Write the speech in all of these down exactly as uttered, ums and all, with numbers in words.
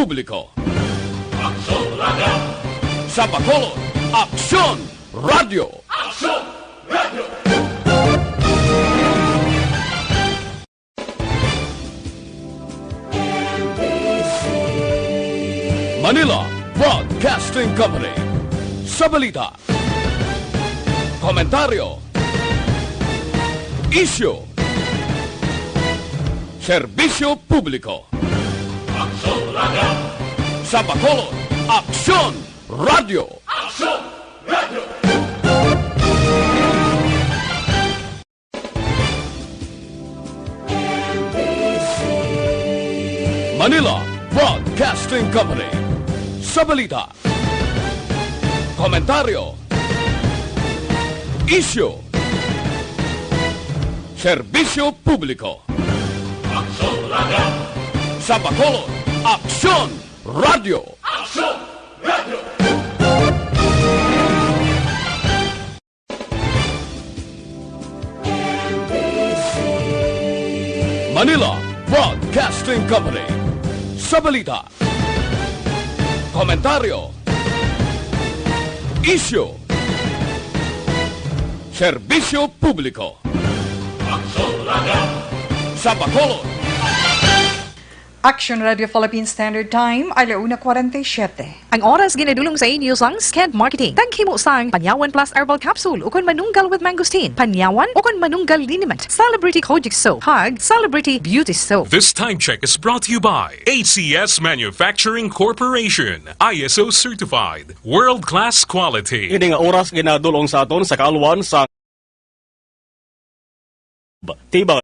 Publiko. Aksyon Radio! Sa Bacolod, Aksyon Radio! Aksyon Radio! Manila Broadcasting Company. Sa balita, komentaryo, isyu, serbisyo publiko. Aksyon Radio! Sa Bacolod, Aksyon Radio! Aksyon Radio! Manila Broadcasting Company. Sa balita, komentaryo, isyu, serbisyo publiko. Aksyon Radio! Sa Bacolod, Aksyon Radio! Aksyon Radio! Manila Broadcasting Company. Sa balita, komentaryo, isyu, serbisyo publiko. Aksyon Radio! Sa Bacolod, Action Radio Philippine Standard Time, ala una kwarenta y siete. Ang oras ginadulong sa inyo sang Sked Marketing. Taghimo sang Panyawan Plus Herbal Capsule ukon Manunggal with Mangosteen, Panyawan ukon Manunggal Liniment, Celebrity Kojic Soap, kag Celebrity Beauty Soap. This time check is brought to you by A C S Manufacturing Corporation, I S O certified, world-class quality. Ini nga oras ginadulong sa aton sa kaalwan sa Tiba.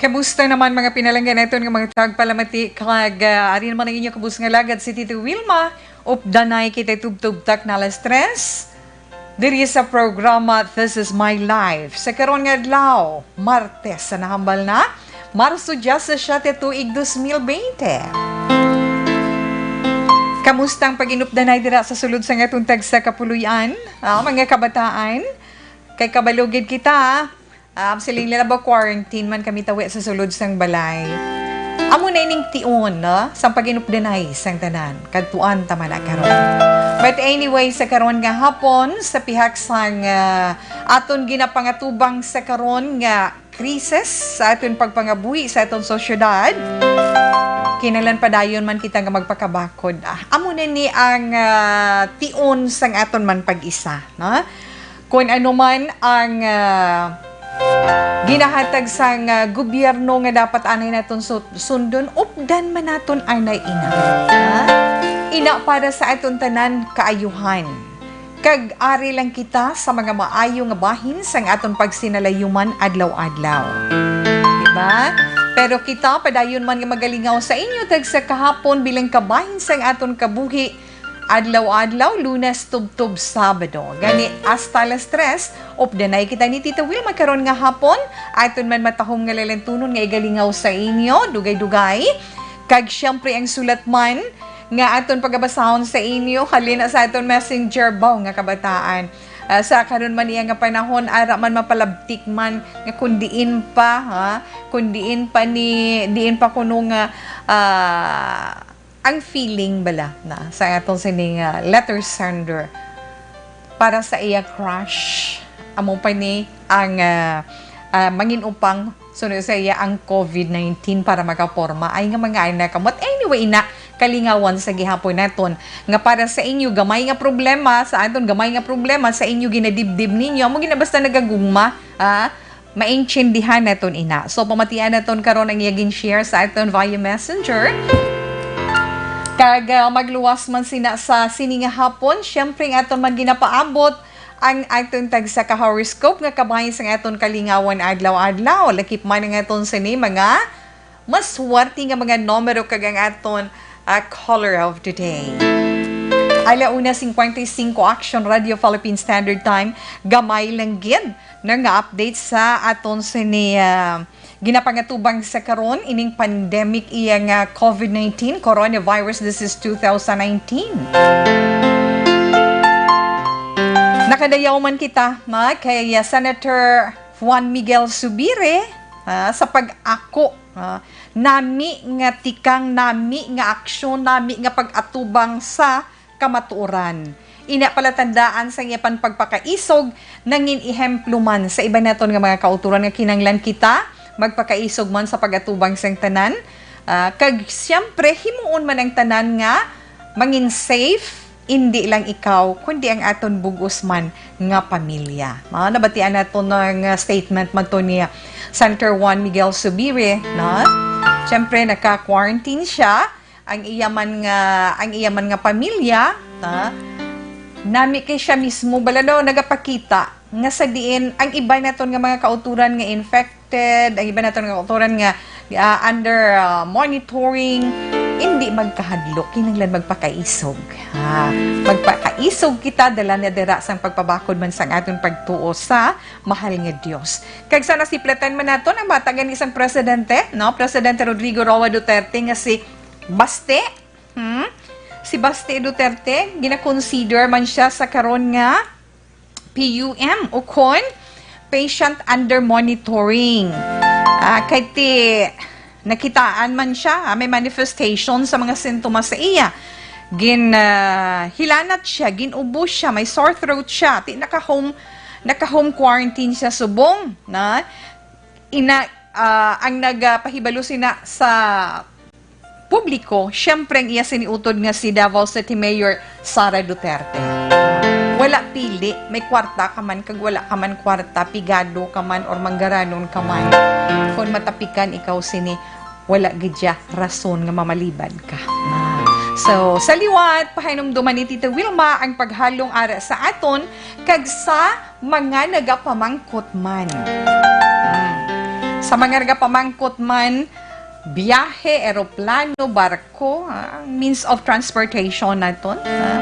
Kamusta naman, mga pinalangga naton nga mga tagpalamati? Kag, ah, ari naman ang inyo kabus nga lagad, si Tito Wilma. Updanay kita tubtob tak na alas tres. Diri sa programa This Is My Life. Sa karon nga adlaw, Martes sa nahambal na, Marso diyasisiete tuig dos mil bente. Kamusta ang pag-inupdanay dira sa sulod sa atong tagsa kapuloy-an? Ah, mga kabataan, kay kabalugid kita, ah, siling nila ba quarantine man kami tawi sa sulod sang balay. Amo na ining tion, no? Sang pag-inupdanay sang tanan. Kadtuan ta man na karon. But anyway, sa karon nga hapon, sa pihak sang, ah, aton ginapangatubang sa karon nga krisis sa aton pagpangabuhi sa aton sosyedad, kinahanglan padayon man kita nga magpakabakod. Ah, amo na ni ang, ah, tion sang aton man pag-isa, no? Kung ano man ang, ah, ginahatag sang, ah, gobyerno nga dapat anay naton su-, sundon, updan man naton anay ina. Ha? Ina para sa aton tanan kaayuhan. Kag ari lang kita sa mga maayo nga bahin sang aton pagsinalayoman adlaw-adlaw. Diba? Pero kita padayon man nga magalingaw sa inyo tagsa kahapon bilang kabahin sang aton kabuhi adlaw-adlaw, Lunes tubtob Sabado. Gani, hasta alas tres, updanay kita ni Tita Wilma karon nga hapon. Aton man matahom nga lalantunon nga igalingaw sa inyo, dugay-dugay. Kag siyempre ang sulat man nga aton pagabasahon sa inyo, halin na sa aton messenger, baw nga kabataan. Ah, sa karon man iya nga panahon, ara man mapalabtik man nga kung diin pa, ha? Kung diin pa ni, diin pa kuno nga, ah, ang feeling bala na sa atong sining, ah, letter sender para sa iya crush. Amo pa ni ang, ah, ah, mangin-upang sunod sa iya ang covid nineteen para makaporma. Ay nga mga anak, but anyway, ina, kalingawan sa gihapon naton nga para sa inyo gamay nga problema, sa aton gamay nga problema, sa inyo ginadibdib ninyo, amo gina basta nagagugma, ah, maintindihan naton ina. So, pamatian naton karon ang iya gin-share sa aton via messenger. Kag, ah, magluwas man sina sa sini nga hapon, siyempre ang aton man ginapaabot ang aton tagsa ka horoscope nga kabahin sang aton kalingawan adlaw-adlaw. Lakip man ang aton sini mga maswerte nga mga numero kag ang aton, ah, color of the day. Ala una cincuenta y cinco Action Radio Philippine Standard Time, gamay lang gid na nga update sa aton sini, ah, ginapangatubang sa karon ining pandemic iya nga covid nineteen coronavirus disease two thousand nineteen. Nakadayaw man kita, ma, kay, ah, Senator Juan Miguel Zubiri, ah, sa pag-ako, ah, nami nga tikang, nami nga aksyon, nami nga pag-atubang sa kamatuoran. Ina palatandaan sa iya pan pagpakaisog, nangin ehemplo man sa iban naton nga mga kautoran nga kinahanglan kita magpakaisog man sa pag-atubang sang tanan. Ah, kag siyempre, himuon man ang tanan nga mangin safe, indi lang ikaw, kundi ang aton bug-os man nga pamilya. Ah, nabatian naton ang, ah, statement man to ni Senator Juan Miguel Zubiri, no? Siyempre, naka-quarantine siya. Ang iya man nga, ang iya man nga pamilya, ha? Nami kay siya mismo bala daw nagapakita nga sa diin ang iban naton nga mga kautoran nga infected, ang iban naton nga kautoran nga, ah, under, ah, monitoring, hindi magkahadlok, kinahanglan magpakaisog. Ha? Magpakaisog kita, dala na dira sang pagpabakod man sang aton pagtuo sa mahal nga Dios. Kag sa nasiplatan man naton ang bata gani sang presidente, no? Presidente Rodrigo Roa Duterte nga si Baste. Hmm? Si Baste Duterte, gina-consider man siya sa karon nga P U M, ukon patient under monitoring. Ah, kay ti nakitaan man siya, ah, may manifestation sa mga sintomas sa iya. Gin, ah, hilanat siya, gin-ubo siya, may sore throat siya, ti naka-home, naka-home quarantine siya subong, na ina, ah, ang nagpahibalo sina sa publiko, siyempre ang iya siniutod nga si Davao City Mayor Sara Duterte. Wala pili, may kwarta ka man kag wala ka man kwarta, pigado ka man or manggaranon ka man. Kung matapikan ikaw sini, wala gid siya rason nga mamalibad ka. Ah. So, sa liwat, pahinumduman ni Tita Wilma ang paghalong ara sa aton kag sa mga nagapamangkot man. Hmm. Sa mga nagapamangkot man, biyahe, eroplano, barko, ah, ang means of transportation naton, ah.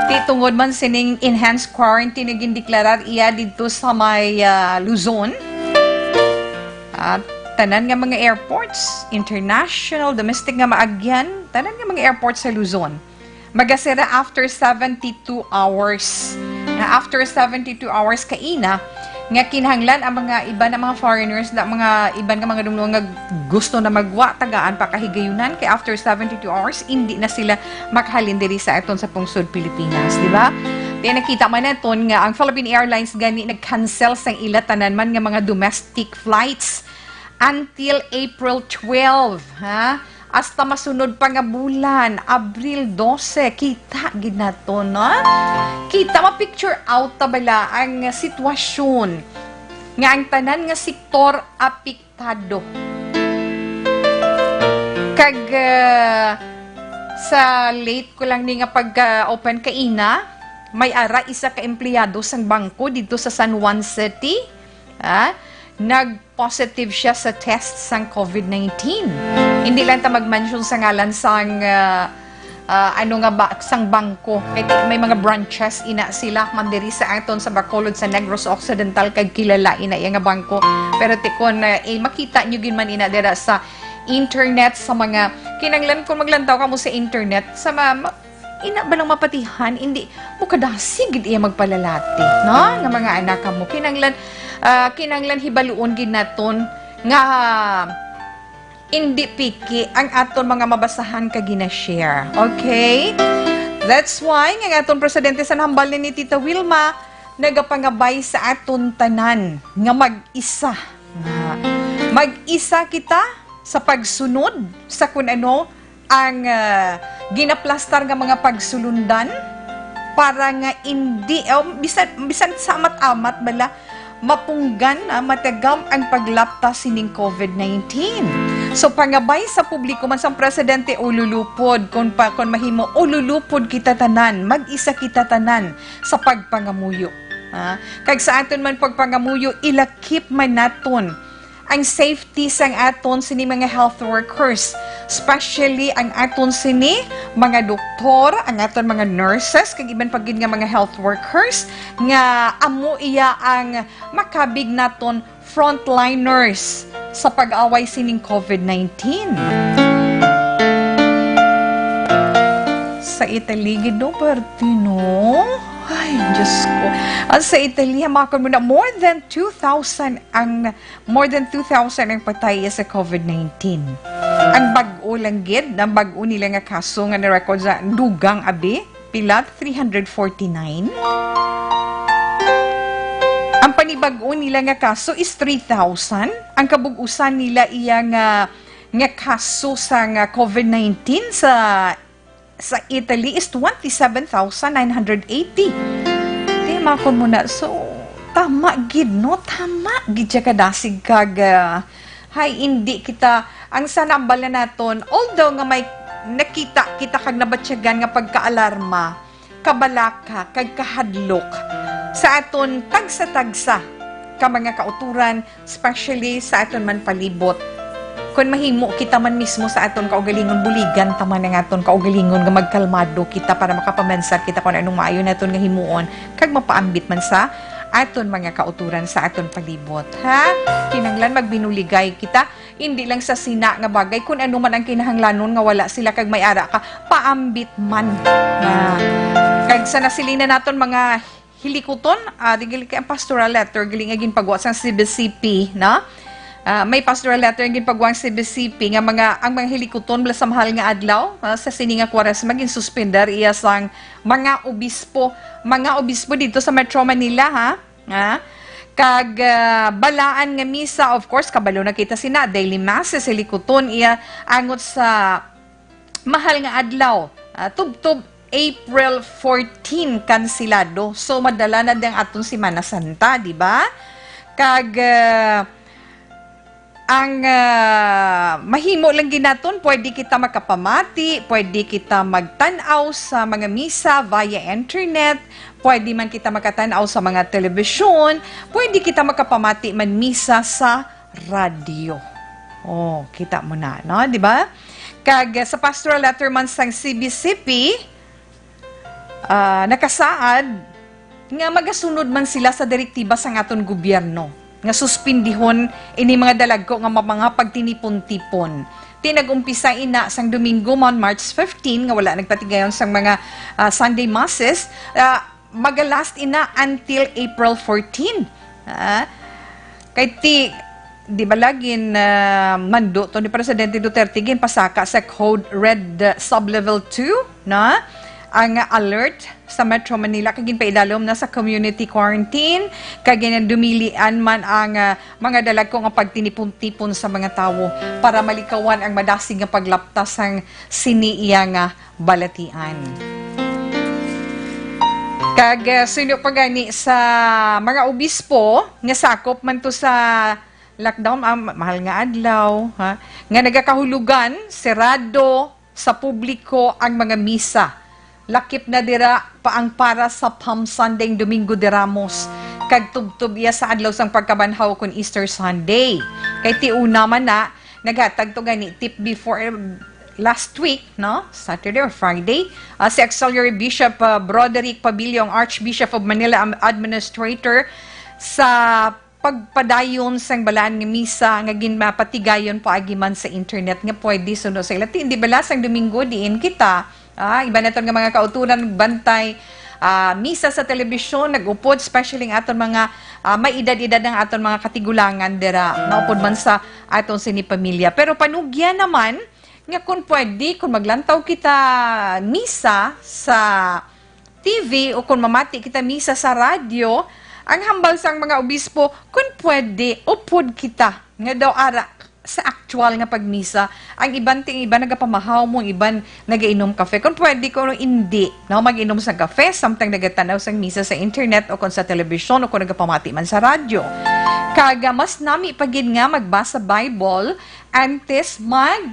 Ti tungod man sining enhanced quarantine nga gindeklarar iya didto sa may, ah, Luzon. At tanan nga mga airports, international, domestic nga maagyan, tanan nga mga airports sa Luzon magasera after seventy-two hours. Na after seventy-two hours kaina, nga kinahanglan ang mga iban nga mga foreigners, na mga iban nga mga dumdum nga gusto na magwa, tagaan pa kahigayunan, kay after seventy-two hours, hindi na sila makahalin diri sa aton sa pungsod Pilipinas, di ba? Kaya nakita man naton nga ang Philippine Airlines gani nag-cancel sang ila tanan man nga mga domestic flights until April twelve, ha? Hasta masunod pa nga bulan, Abril dose, kita gid nato, no? Kita ma-picture out ta bala ang sitwasyon nga ang tanan nga sektor apektado. Kag, ah, sa late ko lang ni nga pag-open kaina, may ara isa ka empleyado sang bangko didto sa San Juan City, ah, nag-positive siya sa test sang COVID nineteen. Hindi lang ta mag-mention sa ngalan sang, ah, ah, ano nga ba, sang bangko. Kay ti-, may mga branches ina sila man diri sa aton sa Bacolod, sa Negros Occidental, kag kilala ina iya nga bangko. Pero ti kon, ah, eh, makita nyo gid man ina dira sa internet, sa mga kinanglan, kung maglantaw kamo sa internet, sa ma-, ma-, ina ba lang mapatihan, hindi mo kadasig gid iya magpalalati, no? Nga mga anak kamo, kinanglan, ah, kinanglan hibaluon gid naton nga hindi piki ang aton mga mabasahan kag gina-share. Okay? That's why nga ang aton presidente sa nahambal ni Tita Wilma nagapangabay sa aton tanan nga mag-isa. Nga mag-isa kita sa pagsunod sa kun ano ang, ah, ginaplastar nga mga pagsulundan para nga indi, oh, bisan, bisan sa amat-amat bala, mapunggan, ah, matagam ang paglapta sining COVID nineteen. So, pangabay sa publiko man sang presidente, ululupod, kung pa, kung mahimo, ululupod kita tanan, mag-isa kita tanan sa pagpangamuyo. Ah, kag sa aton man pagpangamuyo, ilakip man naton ang safety sang aton sini mga health workers, especially ang aton sini mga doktor, ang aton mga nurses, kag iban pa gid nga mga health workers nga amo iya ang makabig naton frontliners sa pag-away sining COVID nineteen. Sa Italy gid, no, parte, no? Ay, Diyos ko. Ang sa Italy, hamakon mo na, more than two thousand ang, more than two thousand ang patay sa COVID nineteen. Ang bag-o lang gid, ang bag-o nila nga kaso nga na-record sa dugang abi, pila? Three hundred forty-nine. Ang panibag-o nila nga kaso is three thousand. Ang kabug-usan nila iya nga, nga kaso sa nga COVID nineteen sa, sa Italy is twenty-seven thousand nine hundred eighty. Di, makon mo na. So, tama gid, no? Tama gid siya kadasig kag, ah, hay, hindi kita, ang sa nambal na naton, although nga may nakita kita kag nabatyagan nga pagkaalarma, kabalaka, kag kahadlok sa aton tagsa-tagsa ka mga kauturan, especially sa aton man palibot. Kon mahimo kita man mismo sa aton kaugalingon, buligan ta man ang aton kaugalingon nga magkalmado kita para makapamansar kita kon anong maayo naton nga himuon, kag mapaambit man sa aton mga kauturan sa aton palibot, ha? Kinahanglan magbinuligay kita, hindi lang sa sina nga bagay, kun ano man ang kinahanglanon nga wala sila kag may ara ka, paambit man. Na, kag sa nasiling na naton mga hilikuton, ah, di gali kay ang pastoral letter, gali nga ginpagwa sang C B C P, no? Ah, may pastoral letter nga ginpagwa ang C B C P nga mga, ang mga hilikuton bala sa mahal nga adlaw, ah, sa sini nga Kwaresma, ginsuspender iya sang mga obispo, mga obispo dito sa Metro Manila, ha? Ha? Kag, ah, balaan nga misa, of course, kabalo na kita sina, daily masses, hilikuton iya angot sa mahal nga adlaw, ah, tubtob April fourteen, kansilado. So, madala na din aton Semana Santa, di ba? Kag, ah, ang, ah, mahimo lang gid naton, pwede kita makapamati, pwede kita magtan-aw sa mga misa via internet, pwede man kita makatan-aw sa mga telebisyon, pwede kita makapamati man misa sa radyo. Oh, kita mo na, no? Di ba? Kag, eh, sa pastoral letter man sang C B C P, ah, nakasaad nga magasunod man sila sa direktiba sang aton gobyerno nga suspindihon ini mga dalagko nga ma-, mga pagtinipon-tipon. Ti nag-umpisa ina sang Domingo man, March fifteen, nga wala nagpatigayon sang mga, ah, Sunday masses, ah, maga-last ina until April fourteen. Ah, kay ti, di ba lagi, ah, mando to ni Presidente Duterte, ginpasaka sa Code Red, ah, Sublevel two, na ang alert sa Metro Manila, kay ginpaidalom na sa community quarantine, kay ginadumilian man ang, ah, mga dalagko nga pagtinipon-tipon sa mga tawo para malikawan ang madasig nga paglapta sang sini iya nga balatian. Kag, ah, suno pa gani sa mga obispo nga sakop man to sa lockdown, ah, ma-, mahal nga adlaw, ha, nga nagakahulugan, serado sa publiko ang mga misa. Lakip na dira pa ang para sa Palm Sunday, Domingo de Ramos, kag tubtob iya sa adlaw sang pagkabanhaw kon Easter Sunday. Kay ti una man na, naghatag to gani tip before, eh, last week, no? Saturday or Friday, ah, si Auxiliary Bishop, ah, Broderick Pabilio, ang Archbishop of Manila, am-, administrator sa pagpadayon sang balaan nga misa nga ginmapatigayon paagi man sa internet nga pwede suno sa ila. Ti, di bala sang Domingo diin kita, ah, iban naton nga mga kauturan nagbantay, ah, misa sa telebisyon, nag-upod, especially ang aton mga, ah, may edad-edad ang aton mga katigulangan dira, naupod man sa aton sini pamilya. Pero panugya naman nga kung pwede, kung maglantaw kita misa sa T V o kung mamati kita misa sa radyo, ang hambal sang mga obispo, kung pwede, upod kita nga daw ara sa aktual nga pagmisa. Ang iban, ting iban nagapamahaw mo, ang iban nagainom kafe. Kung pwede, kung hindi, no, mag-inom sa kafe, samtang nagatan-aw sang misa sa internet o kung sa telebisyon o kung nagapamati man sa radyo. Kag, ah, mas nami pa gid nga magbasa Bible antes mag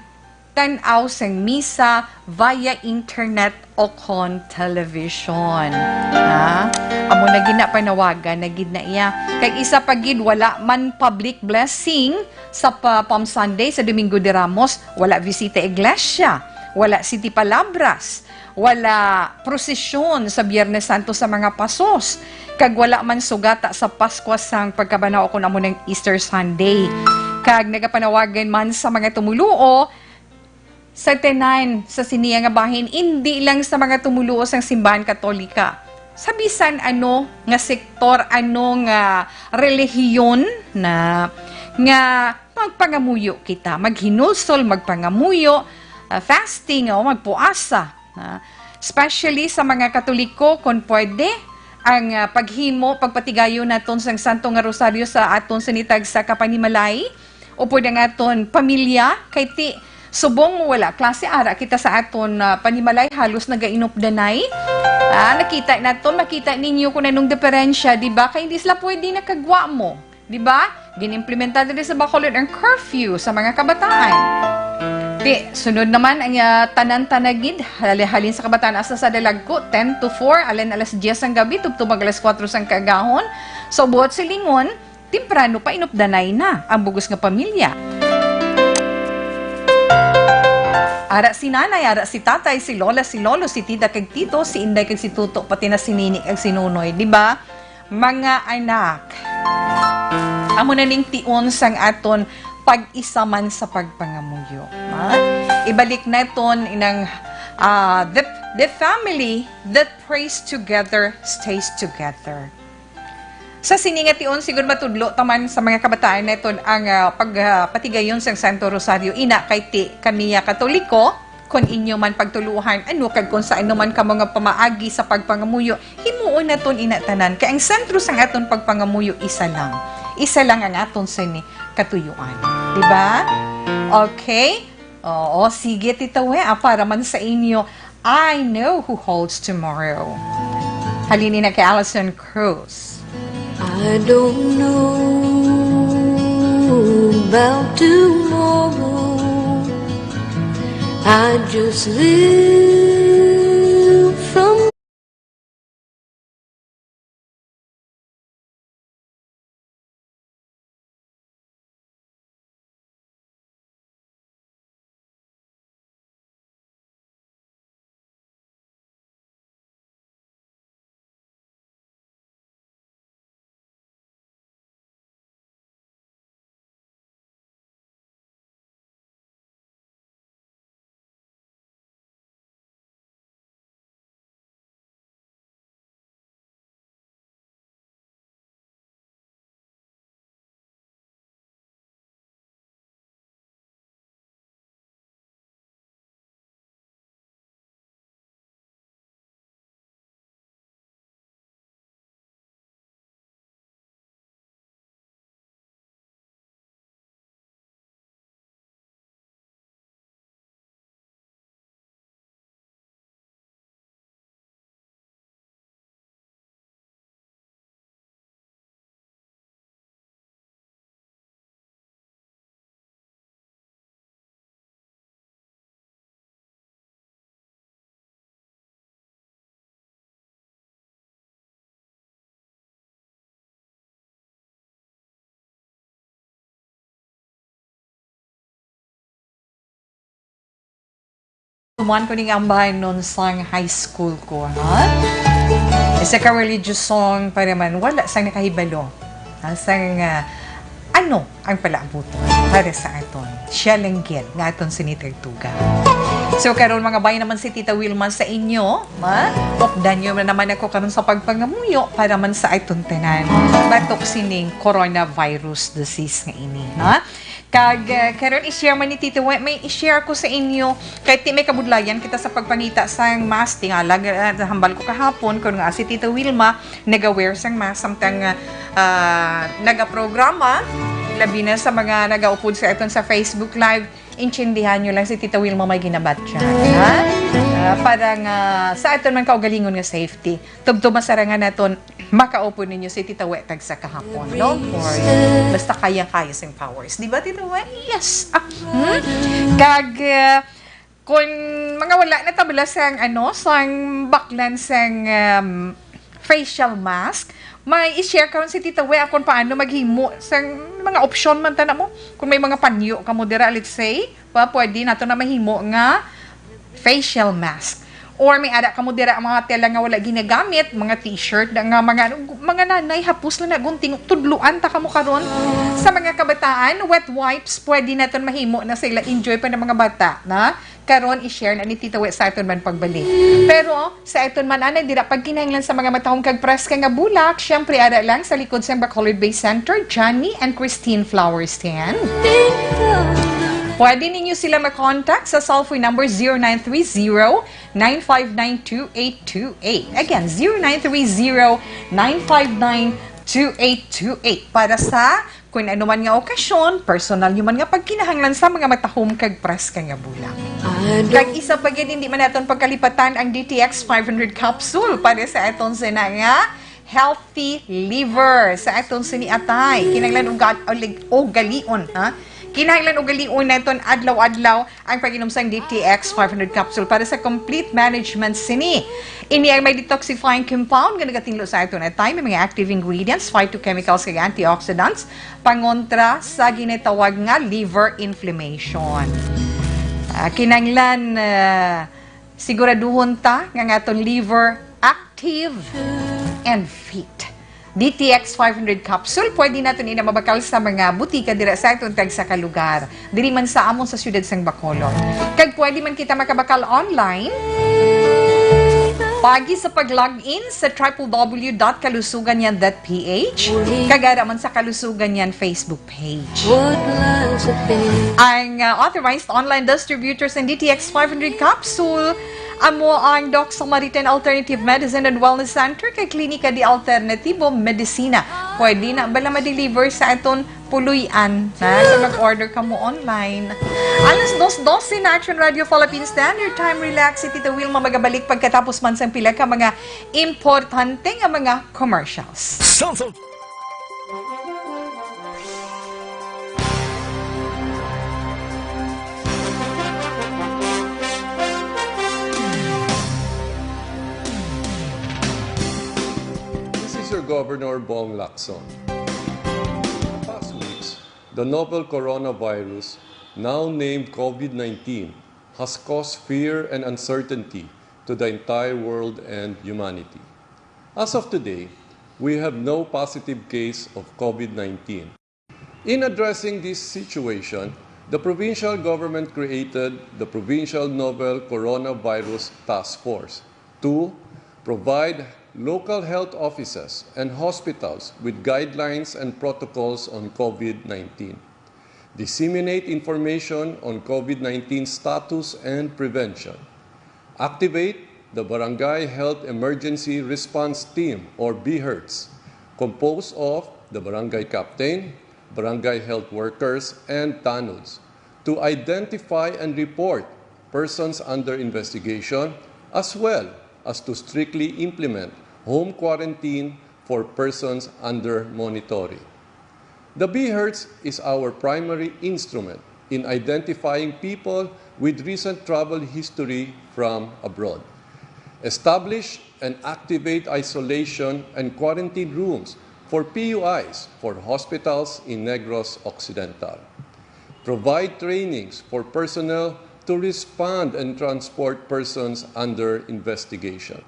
tan-aw sang misa via internet o kon television. Ha? Amo na gid na panawagan na gid na iya. Kag isa pa gid, wala man public blessing sa pa-, Palm Sunday, sa Domingo de Ramos, wala bisita iglesia, wala Siete Palabras, wala prosesyon sa Biyernes Santo sa mga pasos, kag wala man sugata sa Paskwa sang pagkabanhaw, kon amo nang Easter Sunday. Kag nagapanawagan man sa mga tumuluo, sa tanan sa sini nga bahin, indi lang sa mga tumuluo sang Simbahan Katolika. Sa bisan ano nga sektor, ano nga relihiyon na, nga magpangamuyo kita, maghinulsol, magpangamuyo, ah, fasting, o magpuasa, ah, especially sa mga Katoliko, kung pwede, ang, ah, paghimo, pagpatigayon naton sang Santo nga Rosario sa aton sini tagsa ka panimalay, upod ang aton pamilya, kay ti, subong wala klase ara kita sa aton, ah, panimalay, halos nagainupdanay. Ah, nakita naton, makita ninyo kung anong diferensya, di ba? Kay hindi sila pwede nakagwa mo, di ba? Ginimplementar diri sa Bacolod ang curfew sa mga kabataan. Ti, sunod naman ang, ah, tanan-tanan gid, hali-, halin sa kabataan hasta sa dalagko, ten to four, halin alas diyes sang gabi, tubtob mag alas kuwatro sang kaagahon. Sa buot silingon, temprano pa inupdanay na ang bugos nga pamilya. Ara si nanay, ara si tatay, si lola, si lolo, si tita kag tito, si inday kag si tuto, pati na si nini kag si nunoy, di ba? Mga anak, amo na ning tion sang aton pag-isa man sa pagpangamuyo. Ha? Ibalik naton inang, ah, the, the family that prays together stays together. Sa sini nga tion, siguro matudlo ta man sa mga kabataan naton ang, ah, pag, ah, patigayon sang Santo Rosario. Ina, kay ti kami nga Katoliko, kon inyo man pagtuluhan, ano, kag kon sa ano man kamo nga pamaagi sa pagpangamuyo, himuon naton ina tanan. Kay ang sentro sang aton pagpangamuyo isa lang. Isa lang ang aton sini katuyuan. Di ba? Okay? Oo, sige, Tita We, ah, para man sa inyo, I Know Who Holds Tomorrow. Halin ina kay Alison Cruz. I don't know about tomorrow. I just live from Tuman ko ning ambahanon sang high school ko, ha? Isa ka religious song para man wala sang nakahibalo. Ha? Sang, ah, ano ang palaabuton para sa aton? Siya lang gid nga aton sini tugtugan. So, karon, mga bay, naman si Tita Wilma sa inyo, ha? Updan niyo na naman ako karon sa pagpangamuyo para man sa aton tanan. Batok sining coronavirus disease nga ini, ha? Kag, ah, karon i-share man ni Tita We, may i-share ko sa inyo. Kay ti may kabudlayan kita sa pagpangita sang mask. Tingala, ah, hambal ko kahapon, kung nga si Tita Wilma, naga-wear sang mask, samtang, ah, ah, nagaprograma, labi na sa mga nagaupod sa aton sa Facebook Live, intindihan nyo lang si Tita Wilma may ginabatya, ha? Ah, para nga sa aton man kaugalingon nga safety. Tubtob masarangan naton, makaupod ninyo si Tita We tagsa kahapon, no? For basta kayang-kaya sing powers. Di ba, Tita We? Yes. Ah, hmm? Kag, ah, kung mga wala na tabla sang, ano, sang baklan sang, um, facial mask, may i-share karon si Tita We akon paano maghimo sang mga opsyon man ta na mo. Kung may mga panyo kamo dira, let's say, pa, pwede nato na mahimo nga facial mask. Or may ara kamo dira ang mga tela nga wala ginagamit, mga t-shirt, da-, nga mga, mga nanay, hapos na nagunting, tudluan ta kamo karon. Sa mga kabataan, wet wipes, pwede naton mahimo na sila, enjoy pa ng mga bata, na? Karon, i-share na ni Tita We sa aton man pagbalik. Pero, sa aton man, anay, dira pagkinahanglan sa mga matahom kag preska nga bulak, syempre, ara lang sa likod sang Bacolod Bay Center, Johnny and Christine Flower Stand. Pwede ninyo sila makontak sa cellphone number zero nine three zero, nine five nine, two eight two eight. Again, zero nine three zero, nine five nine, two eight two eight. Para sa kung ano man nga okasyon, personal nyo man nga pagkinahanglan sa mga matahom kag preska nga bulak. Kag isa pa gid, hindi man naton pagkalipatan ang D T X five hundred capsule para sa aton sina nga healthy liver, sa aton sini atay. Kinahanglan ugal-, ulig-, ugalion, ha? Kinahanglan ugalion naton adlaw-adlaw ang pag-inom sang D T X five hundred capsule para sa complete management sini. Ini ang may detoxifying compound nga nagatinlo sa aton atay. May mga active ingredients, phytochemicals, kag antioxidants, pangontra sa ginatawag nga liver inflammation. Ah, kinahanglan, ah, siguraduhon ta nga ang aton liver active and fit. D T X five hundred capsule, pwede naton ina mabakal sa mga butika dira sa aton tagsa ka lugar, diri man sa amon sa siyudad sang Bacolod. Kag pwede man kita makabakal online, pagi sa pag-log in sa triple W dot kalusugan yan dot P H, kag ara man sa Kalusugan Yan Facebook page. Ang, uh, authorized online distributors ng D T X five hundred capsule amo ang Doc Samaritan Alternative Medicine and Wellness Center kag Klinika de Alternativo Medicina. Pwede na bala ma-deliver sa aton puloy-an, ha? So, mag-order kamo online. Alas dos doce na, Action Radio Philippine Standard Time. Relax si Tita Wilma, magabalik pagkatapos man sang pila ka mga importante nga mga commercials. Samsung. This is your Governor Bong Lacson. In the past weeks, the novel coronavirus, now named COVID nineteen, has caused fear and uncertainty to the entire world and humanity. As of today, we have no positive case of COVID nineteen. In addressing this situation, the provincial government created the Provincial Novel Coronavirus Task Force to provide local health offices and hospitals with guidelines and protocols on COVID nineteen, disseminate information on COVID nineteen status and prevention, activate the Barangay Health Emergency Response Team, or BHERTs, composed of the barangay captain, barangay health workers, and tanods, to identify and report persons under investigation, as well as to strictly implement home quarantine for persons under monitoring. The BHERTs is our primary instrument in identifying people with recent travel history from abroad. Establish and activate isolation and quarantine rooms for P U Is for hospitals in Negros Occidental. Provide trainings for personnel to respond and transport persons under investigation.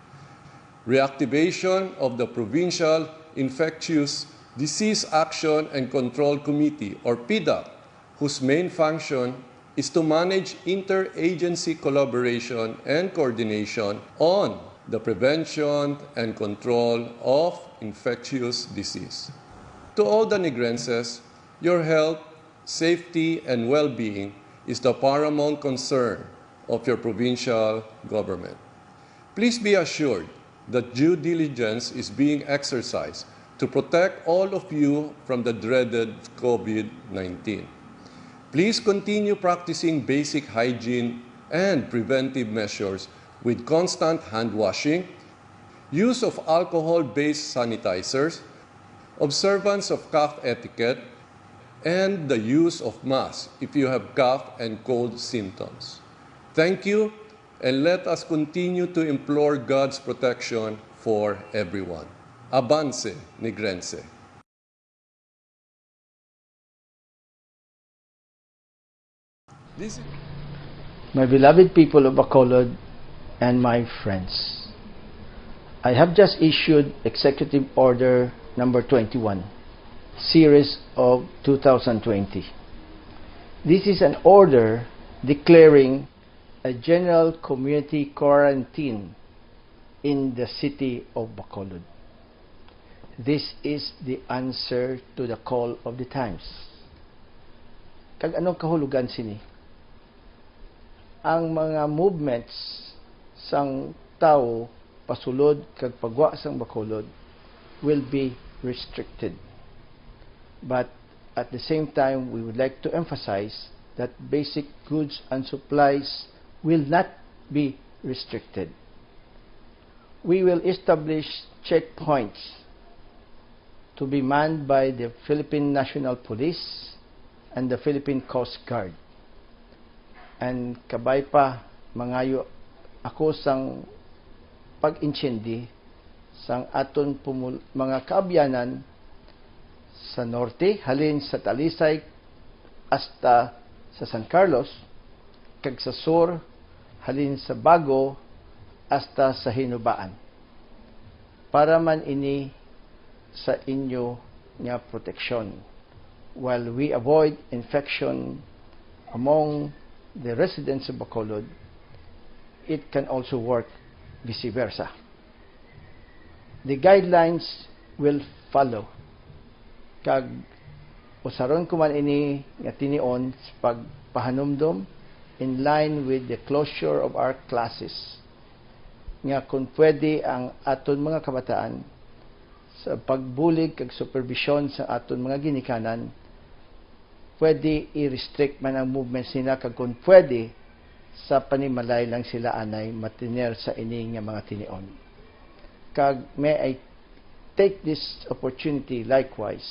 Reactivation of the Provincial Infectious Disease Action and Control Committee, or PDAC, whose main function is to manage interagency collaboration and coordination on the prevention and control of infectious disease. To all the Negrenses, your health, safety, and well-being is the paramount concern of your provincial government. Please be assured that due diligence is being exercised to protect all of you from the dreaded COVID nineteen. Please continue practicing basic hygiene and preventive measures with constant hand washing, use of alcohol-based sanitizers, observance of cough etiquette, and the use of masks if you have cough and cold symptoms. Thank you, and let us continue to implore God's protection for everyone. Avance, Negrense. This is My beloved people of Bacolod and my friends, I have just issued Executive Order number twenty-one, series of two thousand twenty. This is an order declaring a general community quarantine in the city of Bacolod. This is the answer to the call of the times. Kag anong kahulugan sini? Ang mga movements sang tawo pasulod kag pagwa sang Bacolod will be restricted. But at the same time, we would like to emphasize that basic goods and supplies will not be restricted. We will establish checkpoints to be manned by the Philippine National Police and the Philippine Coast Guard. And kabay pa, mangayo ako sang pag-intindi sang aton pumul-, mga kaabyanan sa norte, halin sa Talisay hasta sa San Carlos, kag sa sur, halin sa Bago hasta sa Hinubaan. Para man ini sa inyo nga proteksyon, while we avoid infection among the residents of Bacolod, it can also work vice versa. The guidelines will follow, kag usaron ko man ini nga tinion sa pagpahanumdom in line with the closure of our classes, nga kon pwede ang aton mga kabataan sa pagbulig kag superbisyon sa aton mga ginikanan, pwede i-restrict man ang movements nila, kag kon pwede, sa panimalay lang sila anay matiner sa ini nga mga tinion. Kag may I take this opportunity likewise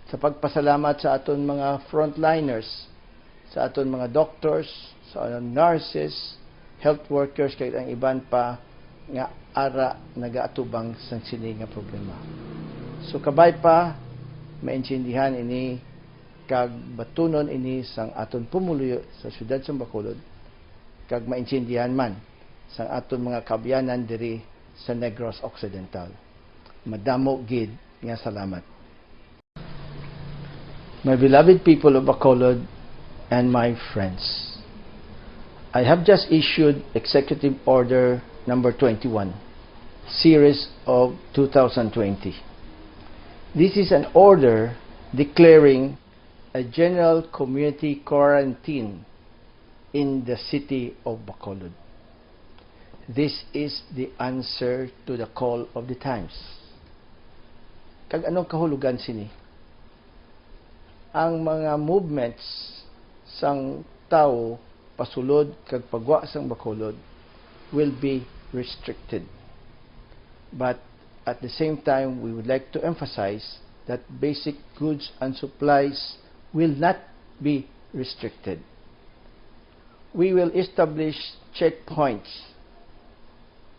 sa pagpasalamat sa aton mga frontliners, sa aton mga doctors, sa aton nurses, health workers, kag ang iban pa nga ara nagaatubang sang sini nga problema. So, kabay pa, maintindihan ini kag batunon ini sang aton pumuluyo sa siyudad sang Bacolod, kag maintindihan man sang aton mga kaabyanan diri sa Negros Occidental. Madamo gid nga salamat. My beloved people of Bacolod and my friends, I have just issued Executive Order number twenty-one, series of two thousand twenty. This is an order declaring a general community quarantine in the city of Bacolod. This is the answer to the call of the times. Kag anong kahulugan sini? Ang mga movements sang tawo pasulod kag pagwa sang Bacolod will be restricted. But at the same time, we would like to emphasize that basic goods and supplies will not be restricted. We will establish checkpoints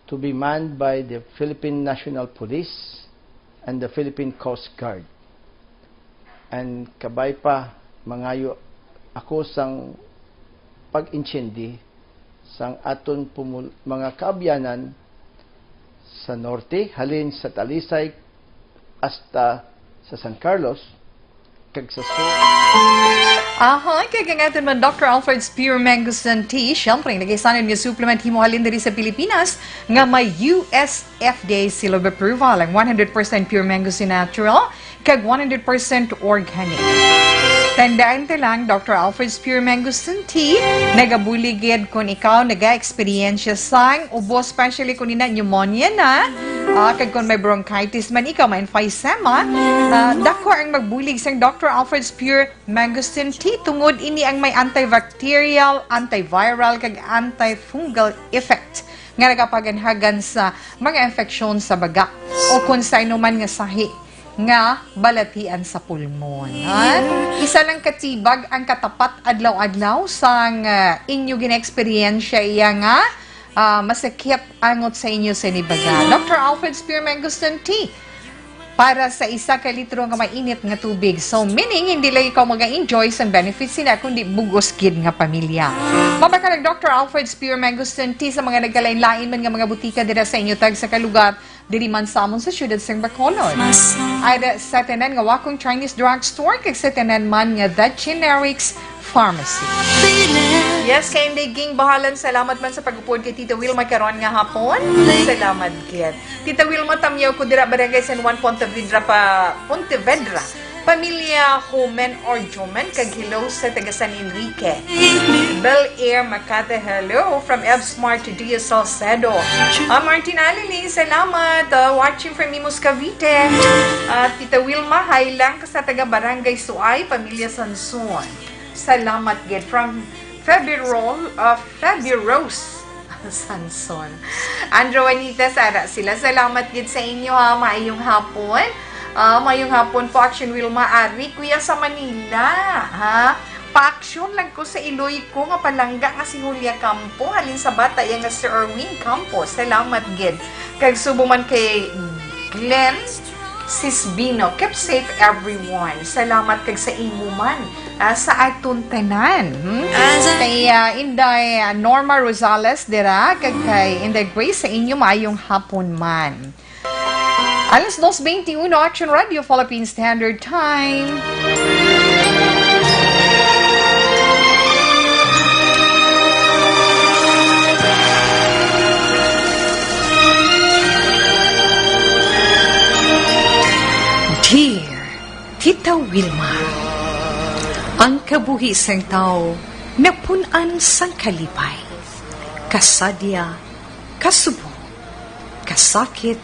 to be manned by the Philippine National Police and the Philippine Coast Guard. And kabay pa, mangayo ako sang pag-intindi sang aton pumul-, mga kaabyanan sa norte, halin sa Talisay hasta sa San Carlos, kag sa sur. Aha, kag ang aton man Doctor Alfred's Pure Mangosteen Tea, syempre, nagaisanon nga supplement himo halin diri sa Pilipinas nga may U S F D A seal of approval, ang one hundred percent pure mangosteen natural, kag one hundred percent organic. Tandaan ta lang, Doctor Alfred's Pure Mangosteen Tea, nagabulig gid kung ikaw naga-eksperyensya sang ubo, especially kung ina pneumonia na, ah, kag kung may bronchitis man ikaw, may emphysema, ah, dako ang magbulig sang Doctor Alfred's Pure Mangosteen Tea, tungod ini ang may antibacterial, antiviral, kag antifungal effect nga nagapaganhagan sa mga infeksyon sa baga o kung sa inuman nga sahi nga balatian sa pulmon. Ha? Isa lang ka tea bag ang katapat adlaw-adlaw sang, ah, inyo gina-eksperyensya iya nga, ah, masakit angot sa inyo sini baga. Doctor Alfred's Pure Mangosteen Tea para sa isa ka litro nga mainit nga tubig. So, meaning, hindi lang ikaw maga-enjoy sang benefits sina, kundi bug-os gid nga pamilya. Mabakal ang Doctor Alfred's Pure Mangosteen Tea sa mga nagkalain-lain man nga mga butika dira sa inyo tagsa ka lugar, diri man sa amon sa siyudad sang Bacolod. Ada sa tanan nga Wakong Chinese Drugstore kag sa tanan man nga The Generics Pharmacy. Yes, kay Inday Ging Bahalan, salamat man sa pag-upod kay Tita Wilma karon nga hapon. Salamat gid. Tita Wilma, tamyaw ko dira, Barangay San Juan, Pontevedra pa, Pontevedra. Pamilya Homen or Jomen, kag hello sa taga San Enrique. Bel Air, Makati, hello from Ev Smart to D S Salcedo. Ah, Martin Aliling, salamat. Ah, watching from Imus, Cavite. Ah, Tita Wilma, hi lang sa taga Barangay Suay, pamilya Sanson. Salamat gid. From Febirol, ah, Febirose Sanson. Andrew, Anita, Sara, sila, salamat gid sa inyo, ha. Maayong hapon. Ah, maayong hapon po, Action Wilma. Ari ko ya sa Manila, ha. Pa-action lang ko sa iloy ko nga palangga nga si Julia Campo, halin sa bata ya nga si Erwin Campo. Salamat gid. Kag subong man kay Glenn Sisbino. Keep safe, everyone. Salamat kag sa imo man, ah, sa aton tanan. Hmm? Kay, ah, Inday, ah, Norma Rosales dira, kag kay Inday Grace, sa inyo maayong hapon man. Alas dos veintiuno, Action Radio Philippine Standard Time. Dear Tita Wilma, ang kabuhi sang tawo napun-an sang kalipay, kasadya, kasubong, kasakit,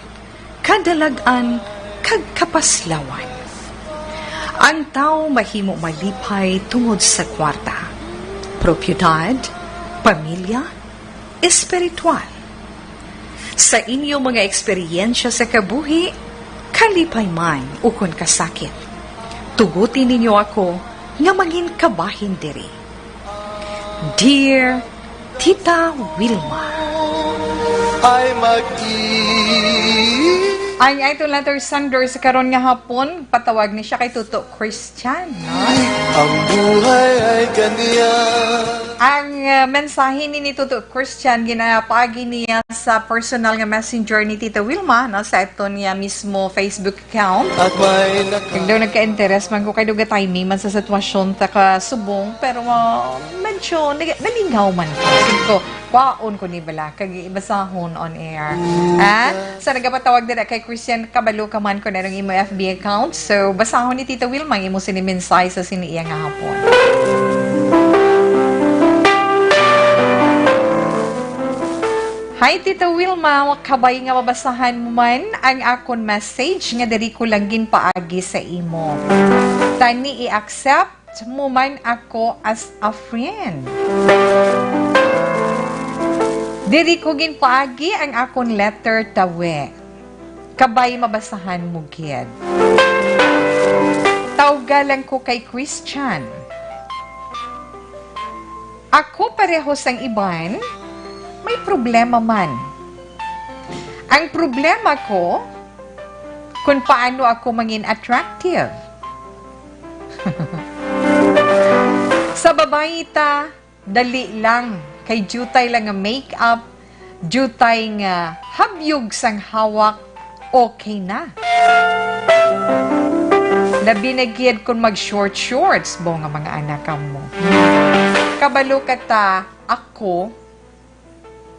kadalag-an, kag kapaslawan. Ang tawo mahimo malipay tungod sa kwarta, propiedad, pamilya, espiritual. Sa inyo mga eksperyensya sa kabuhi, kalipay man ukon kasakit, tuguti ninyo ako nga mangin kabahin diri. Dear Tita Wilma. Ay mag-i- Ang aton letter sender sa karon nga hapon, patawag ni siya kay Tuto Christian, no? Ang buhay ay ganyan. Ang, uh, mensahe ni, ni Tuto Christian, ginapaagi niya sa personal nga messenger ni Tita Wilma, no? Sa aton nga mismo Facebook account. At may naka- Kag daw nagka-interes man ko kay daw ga-timing man sa sitwasyon ta ka subong, pero, ah, medyo nag-, nalingaw man ko. Sige ko, kwaon ko ni bala, kag ibasahon on air. Ha? Sa nagapatawag dira kay Christian, kabalo ka man kung anong imo F B account. So, basahon ni Tita Wilma ang imo sini mensahe sa sini iya nga hapon. Hi, Tita Wilma. Kabay nga mabasahan mo man ang akon message nga diri ko lang ginpaagi sa imo. Tani i-accept mo man ako as a friend. Diri ko ginpaagi ang akon letter, tawe. Kabay mabasahan mo gid. Tawga lang ko kay Christian. Ako pareho sang iban, may problema man. Ang problema ko, kung paano ako mangin attractive. Sa babayi ta, Dali lang, kay diutay lang nga makeup, diutay nga habyog sang hawak, okay na. Labi na gid kung mag-short shorts, bo nga mga anak kamo. Kabalo ka ta, ako,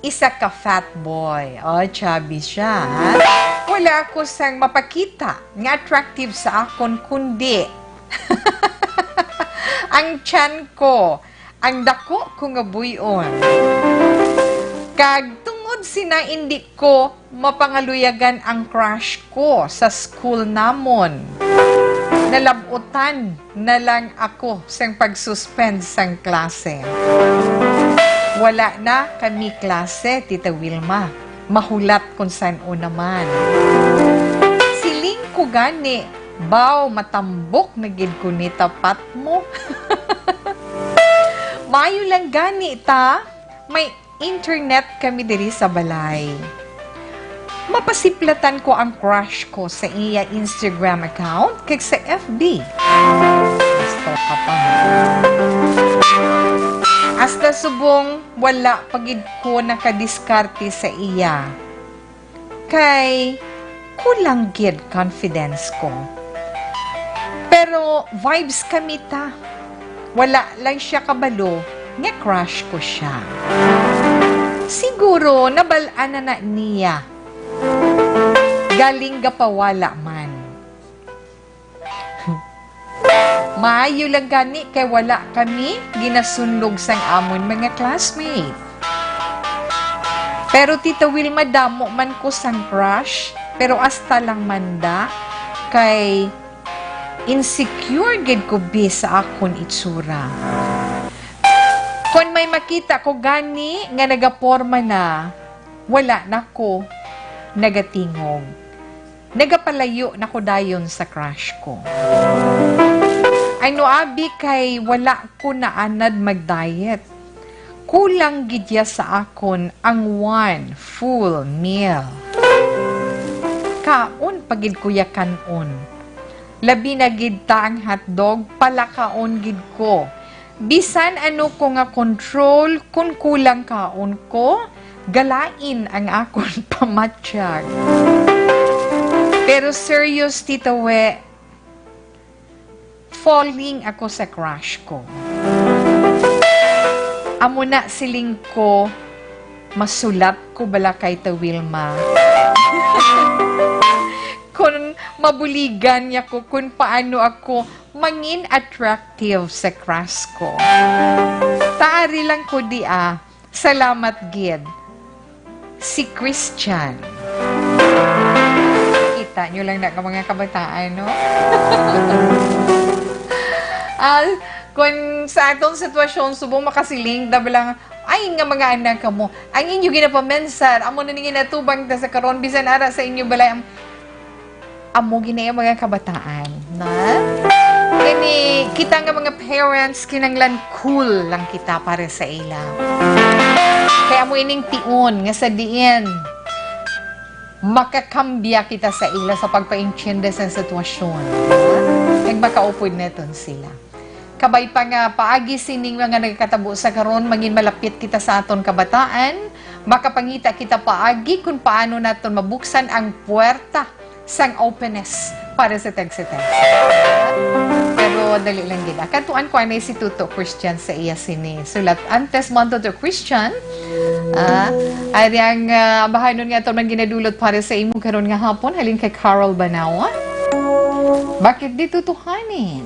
isa ka fat boy. Oh, chubby siya, ha? Wala ako sang mapakita nga attractive sa akon, kundi ang tiyan ko, ang dako ko nga buy-on. Kag tungod sina, indi ko mapangaluyagan ang crush ko sa school namon. Nalab-utan na lang ako sang pag-suspend sang klase. Wala na kami klase, Tita Wilma. Mahulat kung san-o naman. Siling ko gani, baw, matambok na gid ko ni tapat mo. Maayo lang gani ta, may internet kami diri sa balay. Mapasiplatan ko ang crush ko sa iya Instagram account kag sa F B. Gusto ka pa. Hasta subong wala pa gid ko nakadiskarte sa iya. Kay kulang gid confidence ko. Pero vibes kami ta. Wala lang siya kabalo nga crush ko siya. Siguro nabal-an na, na niya. Galing gapawala man. Maayo lang gani kay wala kami ginasunlog sang amon mga classmate. Pero, Tita Wilma, damo man ko sang crush, pero hasta lang man da, kay insecure gid ko bi sa akon itsura. Kon may makita ko gani nga nagaporma na, wala na ko nagatingog. Nagapalayo na ko dayon sa crush ko. Ano abi kay wala ko naanad mag-diet. Kulang gid ya sa akon ang one full meal. Kaon pa gid ko ya kan-on. Labi na gid ta ang hotdog, palakaon gid ko. Bisan ano ko nga control, kun kulang kaon ko, galain ang akon pamatyag. Pero serious, Tita We, falling ako sa crush ko. Amo na, siling ko, masulat ko bala kay ta Wilma? Kung mabuligan niya ko, kung paano ako mangin attractive sa crush ko. Taari lang ko di, ah. Salamat gid. Si Christian. Kita nyo lang na ka, mga kabataan, no? Ah, kung sa atong sitwasyon, subong makasiling, daw lang, ay, nga mga anak kamo, ang inyo ginapamensar, amo na ning ginatubang ta sa karon, bisan ara sa inyo balay, ang amo gini ang mga kabataan, na? Kani, kita nga mga parents, kinanglan cool lang kita para sa ila. Kaya mo ining tion nga sa diin makakambya kita sa ila sa pagpaintiende sa sitwasyon, ha? Kag makaupod naton sila. Kabay pa nga paagi sining mga nagakatabo sa karon, mangin malapit kita sa aton kabataan, makapangita kita paagi kung paano naton mabuksan ang puwerta sang openness para sa tagsa-tagsa. Pero dali lang gid. Kantuan ko anay si Tuto Christian sa iya sini sulat. Antes man, Tuto Christian, ah, ari ang, ah, ambahanon nga aton man ginadulot para sa imo karon nga hapon, halin kay Carol Banawa. Bakit di tutuhanin?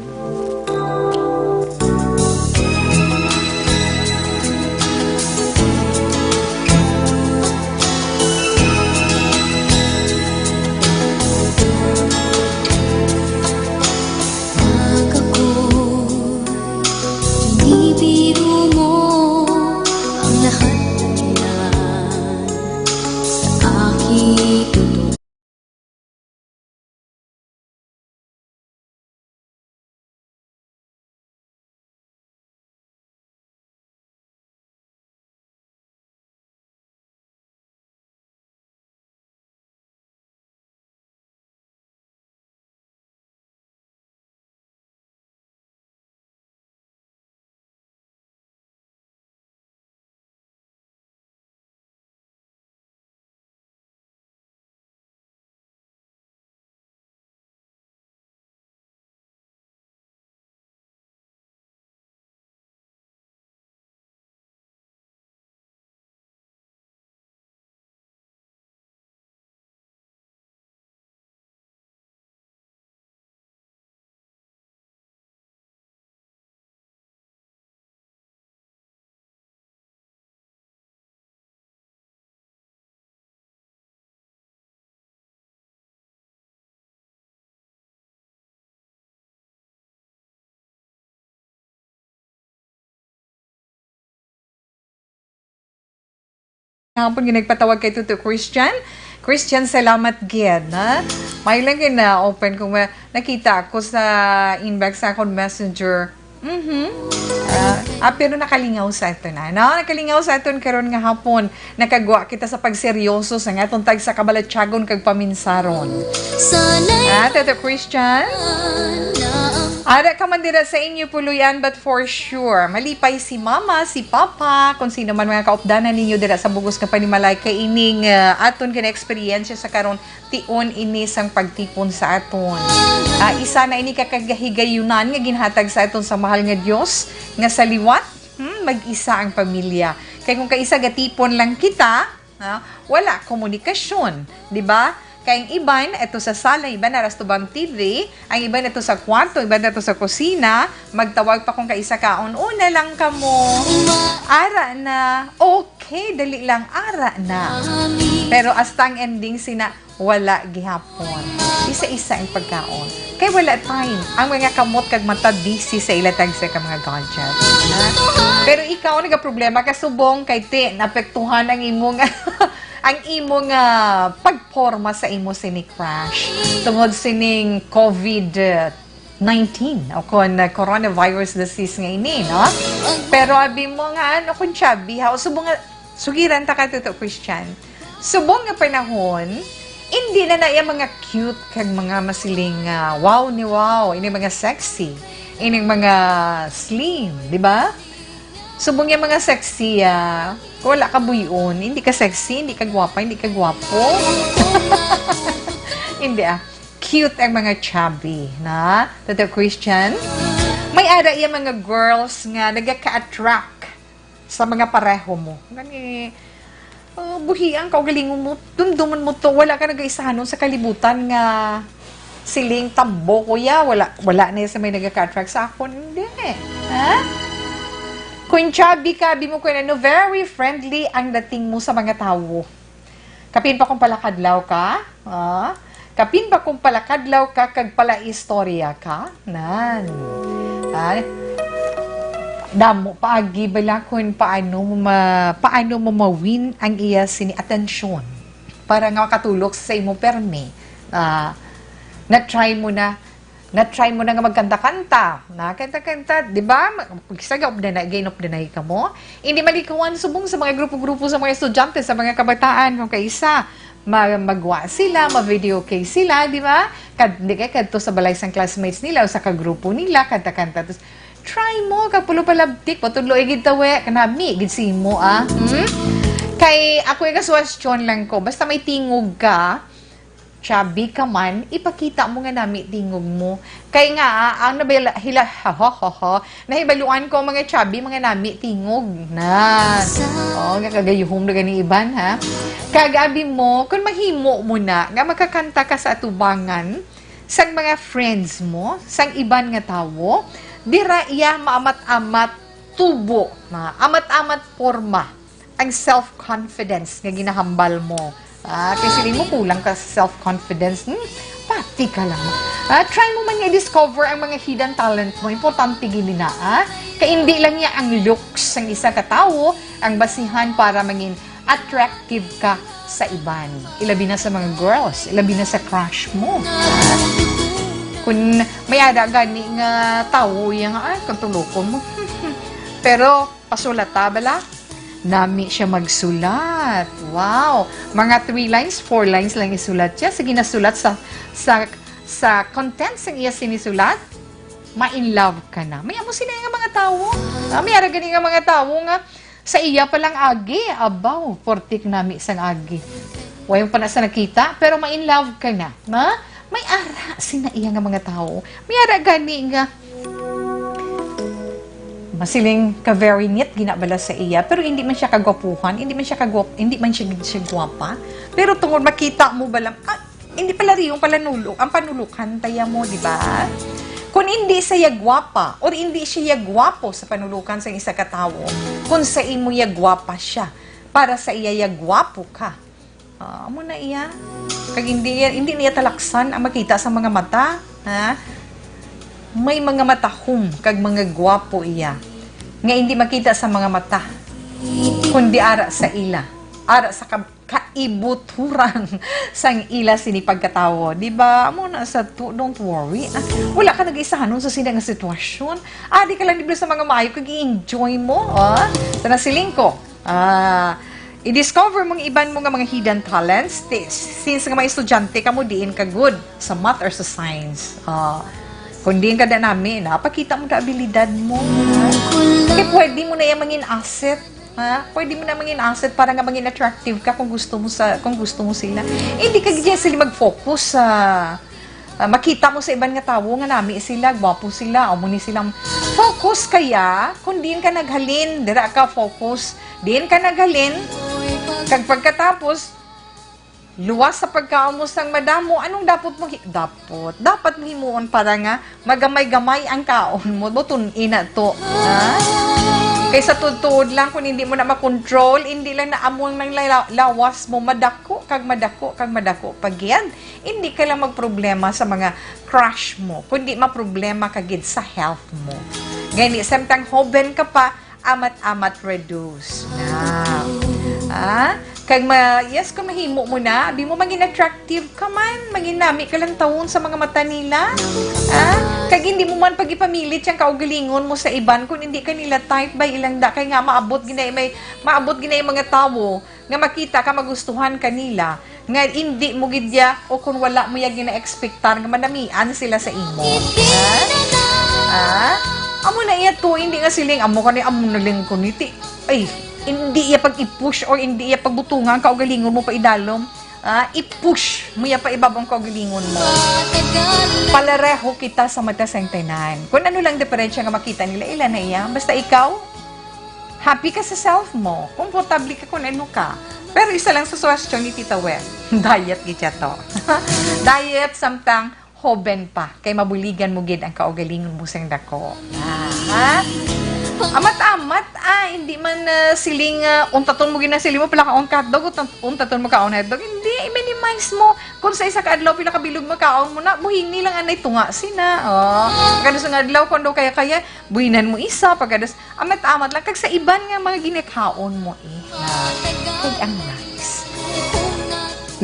Nagako, binibiro mo ang lahat ng sa aking totoo. Hapon nga nagpatawag kay Tuto Christian. Christian, salamat gid, ha? May lang gid na open kung ma-, nakita ko sa inbox sa akong messenger. Mhm. Ah, ah, pero nakalingaw sa aton, ano? Nakalingaw sa aton karon nga hapon. Nakagwa kita sa pagseryoso sa nga atong tagsa kabalatyagon kag paminsaron. Ah, Tito Christian? Ara ka man dira sa inyo puloy-an, but for sure, malipay si Mama, si Papa, kung sino man mga kaupdanan ninyo dira sa bugos nga panimalay kay ining, ah, aton gina-eksperyensya sa karon, tion ini sang pagtipon sa aton. Ah, isa na ini ka kagahigayunan nga ginhatag sa aton sa mahal nga Dios, nga sa liwat, hmm, mag-isa ang pamilya. Kay kung kaisa gatipon lang kita, ha, wala komunikasyon, di ba? Kay ang iban ato sa sala, iban ara sa tubang T V, ang iban ato sa kwarto, iban ato sa kusina, magtawag pa kung kaisa kaon, "Una lang kamo." Ara na, okay, dali lang, ara na. Pero hasta ang ending sina, wala gihapon. Isa-isa ang pagkaon. Kay wala time. Ang mga kamot kag mata busy sa ila tagsa ka mga gadget. Ha? Pero ikaw nagaproblema ka subong kay ti naapektuhan ang imong ang imong ah, pagporma sa imo sini crush tungod sining covid nineteen o kon ah, coronavirus disease nga ini, no? Pero abi mo nga ano, kung chubby ha, o subong nga sugiran ta ka, Tuto Christian. Subong nga panahon, hindi na na iya mga cute kag mga masiling nga wow ni wow, ini mga sexy, ining mga slim, di ba? Subong nga mga sexy, ah, kung wala ka buyon, hindi ka sexy, hindi ka gwapa, hindi ka gwapo. Hindi ah, cute ang mga chubby, na? Tuto Christian? May ara iya mga girls nga nagaka-attract sa mga pareho mo. Gani, oh, buhian ka, ugalingon mo, dumduman mo to, wala ka nagaisahanon sa kalibutan nga siling tambo ko ya, wala, wala na sa may nagaka-attract sa akon. Hindi. Ha? Kung chubby ka, abi mo ko ano, very friendly ang dating mo sa mga tawo. Kapin pa kung palakadlaw ka, ah, kapin pa kung palakadlaw ka kag palaistorya ka, nan. Ah, damo pa agi bala kung paano mo ma-, paano mo ma-win ang iya sini atensyon para nga makatulok sa imo permi. Ah, na-try mo na, na-try mo na nga magkanta-kanta, na kanta-kanta, di ba? Mag-, isa ga updanay, gain updanay ka mo. Hindi malikawan subong sa mga grupo-grupo sa mga estudyante, sa mga kabataan, kung kaisa, ma-, magwa sila, ma-video kay sila, di ba? Kad, di kay kadto sa balay sang classmates nila o sa kagrupo nila, kanta-kanta. Tapos, try mo, kag pulo palabtik, patudlo igid tawe, kanami, gid simo, ah. Hmm? Kay ako, igasuwestyon lang ko, basta may tingog ka, chubby ka man, ipakita mo nga nami tingog mo. Kay nga, ah, ang nabila-, hila-, ha, ha, ha, ha, nahibaluan ko, mga chubby, mga nami tingog na. Oh, nga kagayuhom na gani iban, ha? Kag abi mo, kung mahimo mo na, nga makakanta ka sa atubangan, sang mga friends mo, sang iban nga tawo, dira iya maamat-amat tubo, maamat-amat porma ang self-confidence nga ginahambal mo. Ah, kay siling mo kulang ka sa self-confidence, hmm, pati ka lang. Ah, try mo man nga i-discover ang mga hidden talent mo. Importante gid na, ah. Kay hindi lang niya ang looks sang isa ka tawo ang basihan para mangin attractive ka sa iban. Ilabi na sa mga girls, ilabi na sa crush mo. Kung may ara gani nga tawo iya nga, ay, kung tulokon mo. Pero, pasulata bala? Nami siya magsulat. Wow! Mga three lines, four lines lang isulat siya. Sige na, sulat sa, sa, sa content sang iya sinisulat, ma-in love ka na. May amo sila nga mga tawo. Ah, may ara gani nga mga tawo nga sa iya pa lang agi, abaw, portik nami sang agi. Way pa na sa nakita, pero ma-in love ka na. Ma? May ara sina iya nga mga tawo. May ara gani nga masiling ka very neat ginabala sa iya, pero hindi man siya kagwapuhan, hindi man siya kagwap-, hindi man siya, siya gwapa. Pero tungod makita mo ba lang, ah, hindi pala riyong palanulok, ang panulukan taya mo, di ba? Kung hindi siya gwapa, or hindi siya gwapo sa panulukan sa isa ka tawo, kung sa imo ya gwapa siya, para sa iya ya gwapo ka. Ah, amo na iya. Kag hindi iya, hindi niya talaksan ang makita sa mga mata, ha? May mga matahom kag mga gwapo iya nga hindi makita sa mga mata, kundi ara sa ila. ara sa kab-, kaibuturan sang ila sini pagkatawo. Di ba? Amo na sa to, don't worry. Ah, wala ka nag-isahanon sa sini nga sitwasyon. Adi ka lang, di ba, sa mga maayo kag i-enjoy mo, ah? Sa nasiling ko, ah, i-discover mong iban mo nga mga hidden talents. Ti-, since nga mga estudyante ka mo, diin ka good sa math or sa science. Ah, kung diin ka da nami, napakita mo na abilidad mo. Ah, kaya pwede mo na yan mangin asset. Ha? Pwede mo na mangin asset para nga mangin attractive ka kung gusto mo sa, kung gusto mo sila. Hindi ka gid sila mag-focus sa, ah, makita mo sa iban nga tawo nga nami sila, gwapo sila, amo ni silang focus kaya, kung diin ka naghalin, dira ka focus, diin ka naghalin, kag pagkatapos, luwas sa pagkaon mo sang madamo, anong dapat mo hi-, dapat, dapat mo himuon para nga magamay-gamay ang kaon mo, butun-i na to, ha? Kaysa tuod-tuod lang, kung hindi mo na makontrol, hindi lang na amo ang nang la-, lawas mo, madako, kag madako, kag madako pa gid. Hindi ka lang magproblema sa mga crush mo, kundi maproblema ka gid sa health mo. Gani, samtang hoben ka pa, amat-amat reduce na. Ah? Kag ma-, yes, kung mahimo mo na, abi mo mangin attractive ka man, mangin nami ka lang tawon sa mga mata nila. Ah? Kag hindi mo man pag-ipamilit yang kaugalingon mo sa iban kung hindi ka nila type ba ilang da, kay nga maabot ginay may, maabot ginay mga tawo nga makita ka magustuhan ka nila, nga indi mo gid ya, o kung wala mo ya gina-expectar nga manamian sila sa imo. Ha? Ha? Amo na iya to, hindi nga siling, amo ka ni, amo na lang ko ni, ti-, ay, hindi iya pag-i-push or hindi iya pagbutungan ang kaugalingon mo pa idalom. Ah, i-push mo ya pa ibabaw ang kaugalingon mo. Palareho kita sa mata sang tanan. Kung ano lang diferensya nga makita nila, ila na iya. Basta ikaw, happy ka sa self mo, komportable ka kung ano ka. Pero isa lang sa suwestyon ni Tita Wen, diet gid siya to. Diet samtang hoben pa, kay mabuligan mo gid ang kaugalingon mo sing dako. Aha. Amat-amat, ah, hindi man, ah, siling, ah, untaton mo gid na siling mo, pila ka on ka hotdog, untat-, untaton mo ka on hotdog. Hindi, i-minimize mo. Kung sa isa ka adlaw, pila ka bilog makaon mo na, buhini lang anay tunga sina. Oh. Kada sa nga adlaw, kung daw kaya-kaya, buhinan mo isa, pagkadas, amat-amat lang. Kag sa iban nga mga ginikaon mo, eh, na, kag ang rice.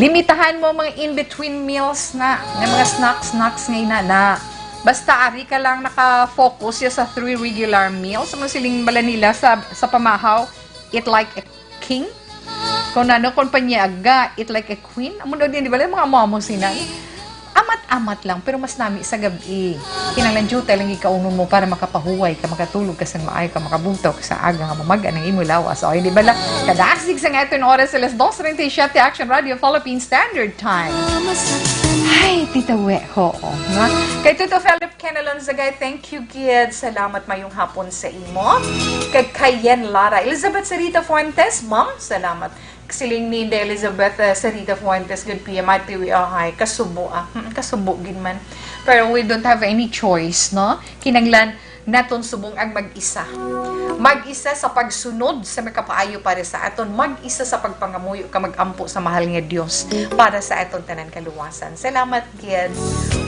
Limitahan mo mga in-between meals na, nga mga snacks, snacks nga ina na. Basta ari ka lang naka-focus ya sa three regular meals. Ano siling bala nila sa, sa pamahaw, eat like a king? Kung ano, kung panyaga, eat like a queen? Amo daw din, di ba? Yung mga amo-amo sina. Amat-amat lang, pero mas nami sa gabi. Kinahanglan diutay lang ikaunon mo para makapahuway ka, makatulog ka sang maayo ka, makabuto ka sa aga nga mamaga ang imo lawas. O, hindi ba lang? Kadasig sa nga iton oras, alas dos treinta y siete, Action Radio Philippine Standard Time. Ay, Tita We, oo. Ha? Kay Tito Philip Kenelon Zagay, thank you, kid. Salamat, mayong hapon sa imo. Kay Kayen Lara, Elizabeth Sarita Fuentes, ma'am, salamat. Siling ni Inday Elizabeth, eh, Sarita Fuentes, good P M, Ate Wi, ahay, kasubo, ah. Mm, kasubo gid man. Pero we don't have any choice, no? Kinahanglan naton subong ang mag-isa. Mag-isa sa pagsunod sa makapaayo para sa aton, mag-isa sa pagpangamuyo ka mag-ampo sa mahal nga Dios para sa aton tanan kaluwasan. Salamat, kids.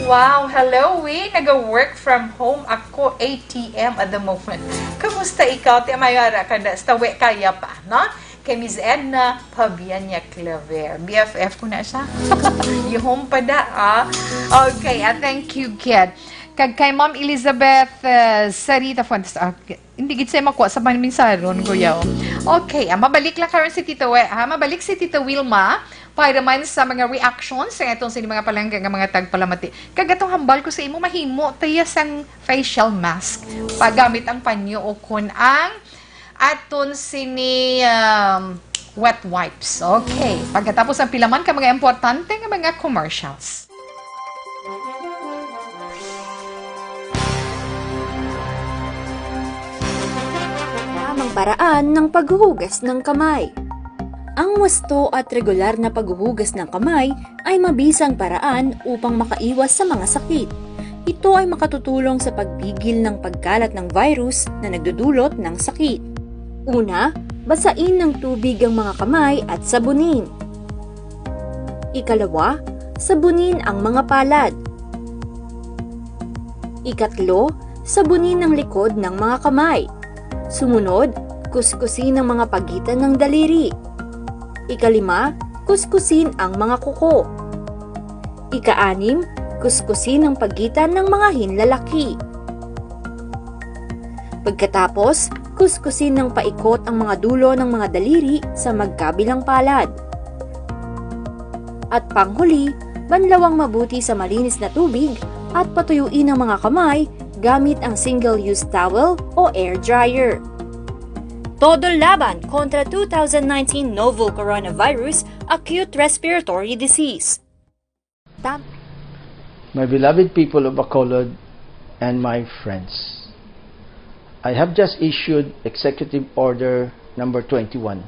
Wow, hello, we naga-work from home ako, A T M at the moment. Kamusta ikaw? Ti, mayara ka na, stawe kaya pa, no? Kay Miss Edna Pabianya Claver. B F F ko na siya. Yuhom pa da, ah. Okay, ah, thank you, kid. Kag kay Ma'am Elizabeth, uh, Sarita Fuentes, ah, hindi gid siya makuha sa mga mensaron, kuya. Okay, ah, mabalik lang karon si Tito We, ha? Mabalik si Tito Wilma para man sa mga reactions sa atong sini mga palangga nga mga tagpalamati. Kag atong hambal ko sa imo, mahimo taya sang facial mask. Paggamit ang panyo o kun ang aton sini, um, wet wipes. Okay. Pagkatapos ang pila man ka mga importante nga mga commercials. Tamang paraan ng paghuhugas ng kamay. Ang wasto at regular na paghuhugas ng kamay ay mabisang paraan upang makaiwas sa mga sakit. Ito ay makatutulong sa pagpigil ng pagkalat ng virus na nagdudulot ng sakit. Una, basain ng tubig ang mga kamay at sabunin. Ikalawa, sabunin ang mga palad. Ikatlo, sabunin ang likod ng mga kamay. Sumunod, kuskusin ang mga pagitan ng daliri. Ikalima, kuskusin ang mga kuko. Ikaanim, kuskusin ang pagitan ng mga hinlalaki. Pagkatapos, kuskusin ng paikot ang mga dulo ng mga daliri sa magkabilang palad. At panghuli, banlawang mabuti sa malinis na tubig at patuyuin ang mga kamay gamit ang single-use towel o air dryer. Todo laban kontra two thousand nineteen novel coronavirus acute respiratory disease. Tam- My beloved people of Bacolod and my friends, I have just issued Executive Order Number twenty-one,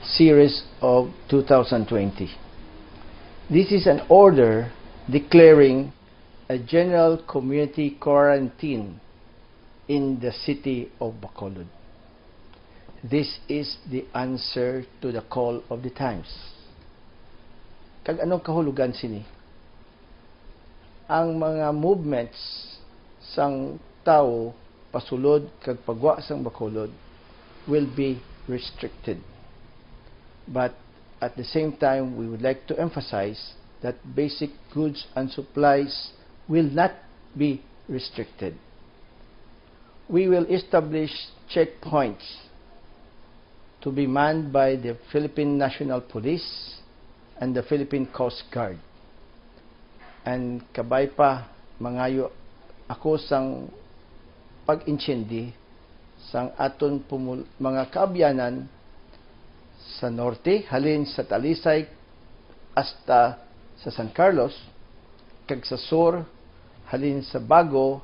Series of two thousand twenty. This is an order declaring a general community quarantine in the city of Bacolod. This is the answer to the call of the times. Kag anong kahulugan sini? Ang mga movements sang tawo pasulod kag pagwa sang Bacolod will be restricted. But at the same time, we would like to emphasize that basic goods and supplies will not be restricted. We will establish checkpoints to be manned by the Philippine National Police and the Philippine Coast Guard. And kabay pa, mangayo ako sang pag-intindi sang aton pumul- mga kaabyanan sa norte, halin sa Talisay hasta sa San Carlos, kag sa sur, halin sa Bago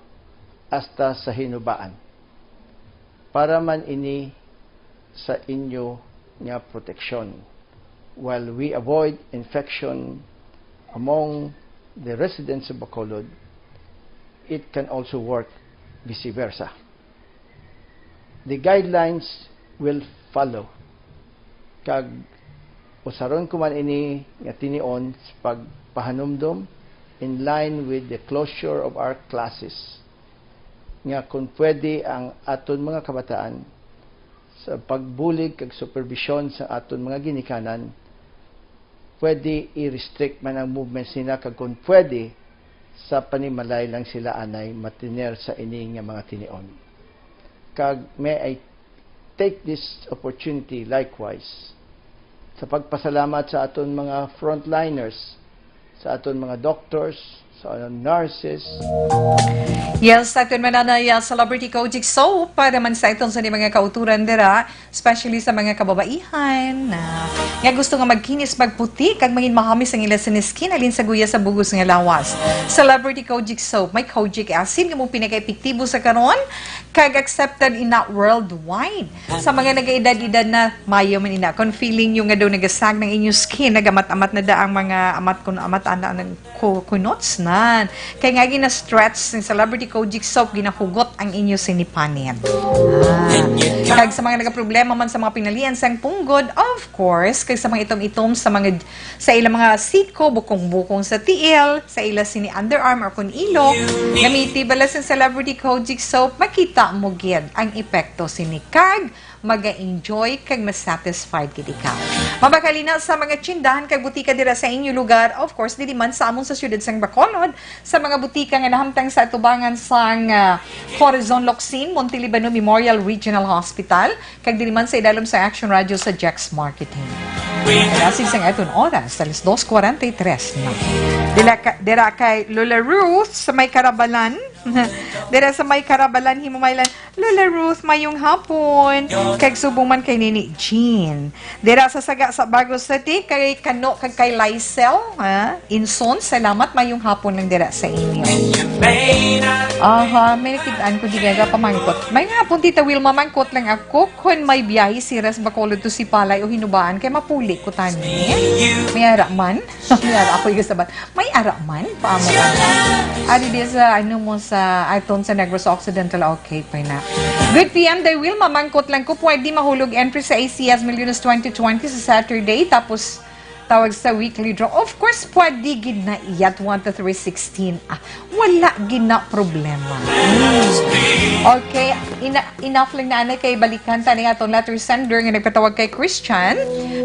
hasta sa Hinubaan. Para man ini sa inyo nga proteksyon, while we avoid infection among the residents of Bacolod, it can also work vice versa. The guidelines will follow, kag usaron ko man ini nga tinion sa pagpahanumdom in line with the closure of our classes, nga kon pwede ang aton mga kabataan sa pagbulig kag superbisyon sa aton mga ginikanan, pwede i-restrict man ang movements nila, kag kon pwede, sa panimalay lang sila anay matiner sa ini nga mga tinion. Kag may I take this opportunity likewise sa pagpasalamat sa aton mga frontliners, sa aton mga doctors, sa nurses. Yes, aton mananay, uh, Celebrity Kojic Soap para man sa aton sa mga kauturan dira, especially sa mga kababaihan na nga gusto nga magkinis, magputi, kag mangin mahamis ang ila sin skin halin sa guya sa bugos nga lawas. Celebrity Kojic Soap, may kojic acid nga mo pinakaepektibo sa karon kag accepted ina worldwide. Sa mga nagaedad-edad na, mayo man ina. Kon feeling nyo nga daw nagasag ng inyo skin, nagamat-amat na da ang mga amat kun amat ana ang ku- kunots nan. Kay nga gina-stretch ni Celebrity Kojic Soap, ginahugot ang inyo sinipanit. Ah. Kag sa mga nagaproblema man sa mga pinalian sang punggod, of course, kag sa mga itom-itom sa mga sa ilang mga siko, bukong-bukong sa tiil, sa ila sini underarm or kun ilo, gamiti bala sang Celebrity Kojic Soap, makita mo gid ang epekto sini kag maga-enjoy kag masatisfied gid ikaw. Mabakal ina sa mga tsindahan kag butika dira sa inyo lugar, of course, dili man sa amon sa siyudad sang Bacolod, sa mga butika nga nahamtang sa atubangan sang ah, Corazon Locsin, Montelibano Memorial Regional Hospital, kag dili man sa idalom sa Action Radio sa Jex Marketing. Dasig sang aton oras, alas dos cuarenta y tres na. Dila ka, dira kay Lola Ruth sa may Karabalan. Dira sa may Karabalan, Himumaylan. Lola Ruth, mayong hapon. Kag subong man kay Nini Jean. Dira sa Saga sa Bago City, kay Kano kag kay Lysel, ha? Inson, salamat, mayong hapon lang dira sa inyo. Aha, may nakitaan ko di nga pamangkot. Mayong hapon, Tita Wilma, mangkot lang ako kung may biyahe si Ras Bacolod to si Palay o Hinubaan kay mapuli ko tani. May ara man. May ara ako yung sabat. May ara man, paamo ka. Ari di sa, ano mo, sa aton sa Negros Occidental, okay, pa na. Good P M, Day Will, mamangkot lang ko, pwede mahulog entry sa A C S Milyones twenty twenty sa Saturday, tapos tawag sa weekly draw. Of course, pwede gid na iya, twenty-three sixteen. Ah, wala gid na problema. Okay, ina- enough lang na anay kay balikan ta ni aton letter sender nga nagpatawag kay Christian.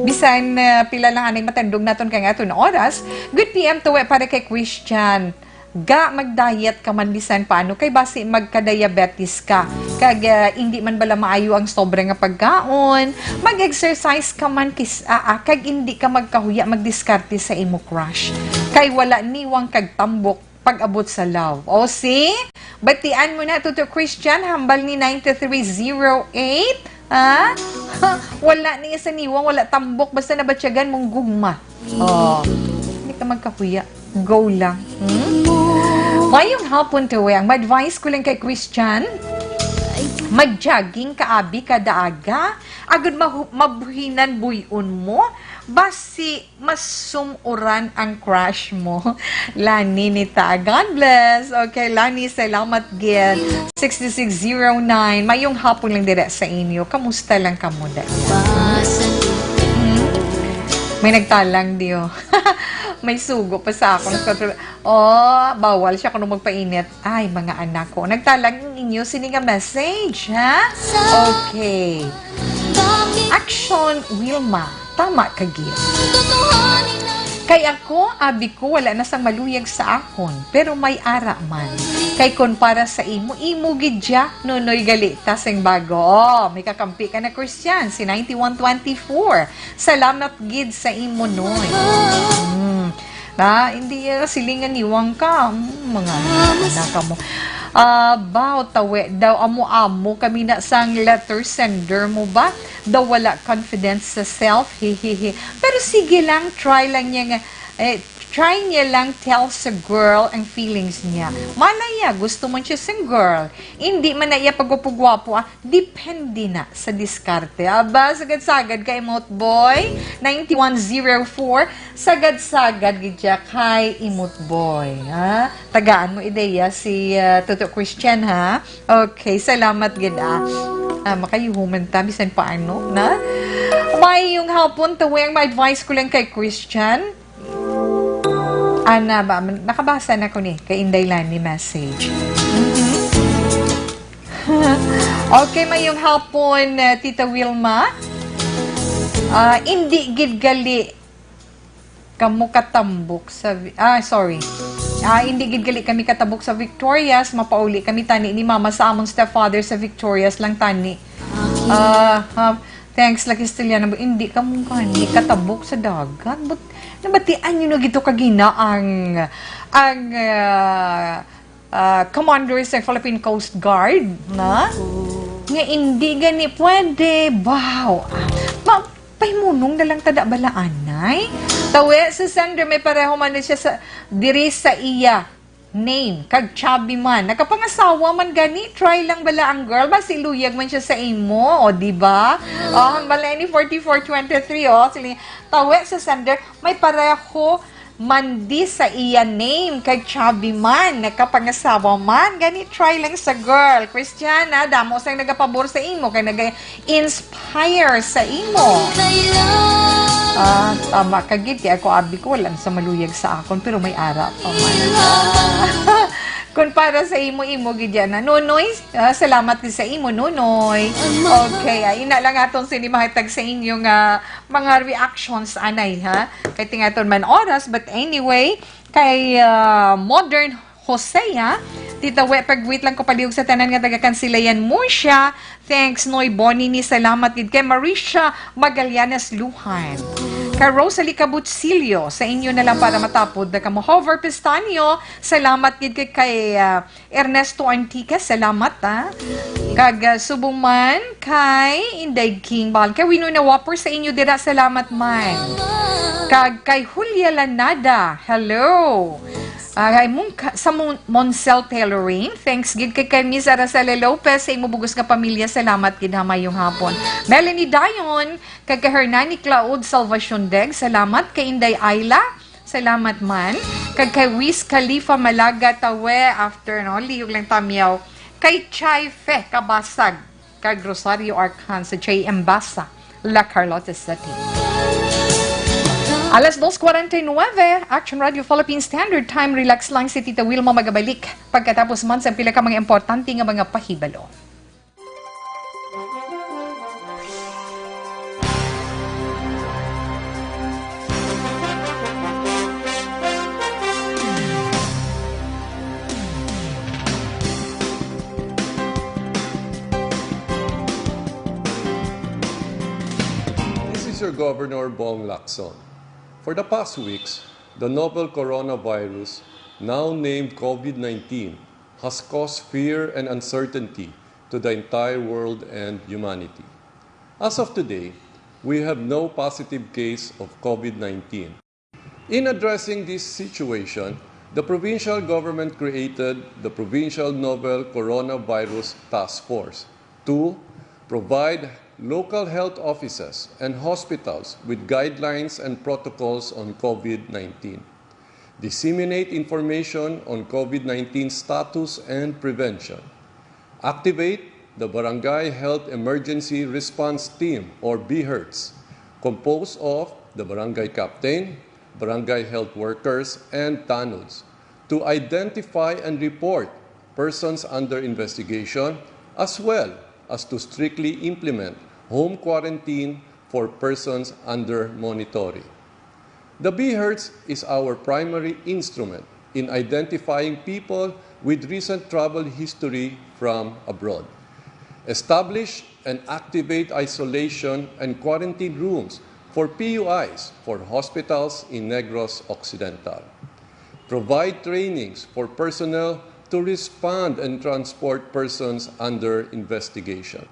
Bisan, ah, pila lang anay matandog naton kay aton oras. Good P M to, eh, para kay Christian. Ga, mag-diet ka man bisan paano, kay basi magka-diabetes ka. Kag, ah, indi man bala maayo ang sobra nga pagkaon. Mag-exercise ka man kis-, ah, ah, kag indi ka magkahuya magdiskarte sa imo crush. Kay wala niwang kag tambok pag-abot sa love. O, see? Batian mo na, Tuto Christian, hambal ni nine three zero eight. Ha? Wala ni isa niwang, wala tambok, basta nabatyagan mong gugma. Oh, hindi ka magkahuya. Go lang. Hmm? Mayong hapon, Tuweng. Ma-advise ko lang kay Christian, mag-jogging ka, abi, kada aga. Agud mahu- mabuhinan buy-on mo. Basi mas sum-uran ang crush mo. Lani ni ta. God bless. Okay, Lani, salamat gid. Six six zero nine. Mayong hapon lang dira sa inyo. Kamusta lang kamo, dai? Hmm? May nagtalang, diyo. May sugo pa sa akon. Oh, bawal siya kuno magpainit. Ay, mga anak ko. Nagtalang ang inyo sini nga message, ha? Okay. Action, Wilma. Tama ka gid. Kay ako, abi ko, wala na sang maluyag sa akon, pero may ara man. Kay kon para sa imo, imo gid ya, Nonoy Galita sing bago. Oh, may kakampi ka na, Christian, si ninety-one twenty-four. Salamat gid sa imo, Noy. Hmm. Na, hindi, ah, silingan niwang ka. Hmm, mga anak mo. Ah, baw, tawe daw, amo-amo kami na sang letter sender mo ba? Daw wala confidence sa self, hihihi. Pero sige lang, try lang niya nga, eh, try niya lang tell sa girl ang feelings niya. Malay niya, gusto man siya sang girl. Hindi man na iya pagwapo-gwapo, ah, depende na sa diskarte. Aba, sagad-sagad kay Imot Boy, ninety-one zero four, sagad-sagad gid siya kay Imot Boy, ha? Tagaan mo ideya si, ah, Toto Christian, ha? Okay, salamat gid, ah. Ah, makayuhuman ta, bisan paano, na? Mayong hapon, Tuweng, may advice ko lang kay Christian. Ana ba? Nakabasa na ko ni kay Inday Lani message. Mhm. Okay, mayong hapon, uh, Tita Wilma. Ah, indi gid gali kamo katambok sa vi-, ah, sorry. Ah, indi gid gali kami katambok sa Victorias. Mapauli kami tani ni Mama sa among stepfather sa Victorias lang tani. Ah, ah, thanks, Lucky Stelliana. Hindi ka mong gani katabok sa dagat. But, nabatian nyo na gito kagina ang, ang, ah, ah, commander sa Philippine Coast Guard, na? Nga hindi gani pwede. Wow. Ma, pahimunong na lang tada balaanay. Tawe, si Sandra, may pareho man na siya sa, diri sa iya name, kag chubby man. Nakapangasawa man gani, try lang bala ang girl, basi luyag man siya sa imo, o, di ba? O, ang bala ni forty-four twenty-three, o, sila, tawe sa sender, may pareho man di sa iya name, kag chubby man, nakapangasawa man, gani try lang sa girl. Christiana, damo sang nagapabor sa imo, kay naga-inspire sa imo. Ah, tama ka gid, kay ako, abi ko, wala sa maluyag sa akon, pero may ara pa man. Kung para sa imo, imo gid yan, ha? Nonoy, ah, salamat gid sa imo, Nonoy. Okay, ah, ina lang atong sinimahatag sa inyo nga mga reactions, anay, ha? Kay tingaton man oras, but anyway, kay, ah, Modern Jose, ha? Tita We, pag-greet lang ko palihog sa tanan nga taga Kansilayan, Murcia. Thanks, Noy Bonnie ni. Salamat gid kay Marisha Magallanes Lujan. Kay Rosalie Cabutsillo, sa inyo na lang para matapod na kamo. Hover Pistanyo, salamat gid kay, kay, ah, Ernesto Antique, salamat, ah. Kag, ah, subong man kay Inday King Bal. Kay Winona Wapper sa inyo dira, salamat man. Kag kay Julia Lanada, hello. Ah, kay Mong-, sa Mon-, Moncel Tailoring, thanks gid kay, kay Miss Araceli Lopez sa imo bugos nga pamilya, salamat gid ha, mayong hapon. Melanie Dayon, kag kay Hernani Claude Salvacion Deg, salamat kay Inday Ayla. Salamat man. Kag kay Wiz Khalifa Malaga Tawe, after, no, liyog lang tamyaw. Kay Chai Fe Kabasag, kag Rosario Arcan sa J M Basa, La Carlota City. Alas dos cuarenta y nueve, Action Radio Philippine Standard Time. Relax lang, si Tita Wilma magabalik pagkatapos man sa pila ka mga importante nga mga pahibalo. This is your Governor Bong Lacson. For the past weeks, the novel coronavirus, now named COVID nineteen, has caused fear and uncertainty to the entire world and humanity. As of today, we have no positive case of COVID nineteen. In addressing this situation, the provincial government created the Provincial Novel Coronavirus Task Force to provide local health offices and hospitals with guidelines and protocols on COVID nineteen, disseminate information on COVID nineteen status and prevention, activate the Barangay Health Emergency Response Team, or BHERTs, composed of the barangay captain, barangay health workers, and tanods, to identify and report persons under investigation, as well as to strictly implement home quarantine for persons under monitoring. The BHERTs is our primary instrument in identifying people with recent travel history from abroad. Establish and activate isolation and quarantine rooms for PUIs for hospitals in Negros Occidental. Provide trainings for personnel to respond and transport persons under investigation.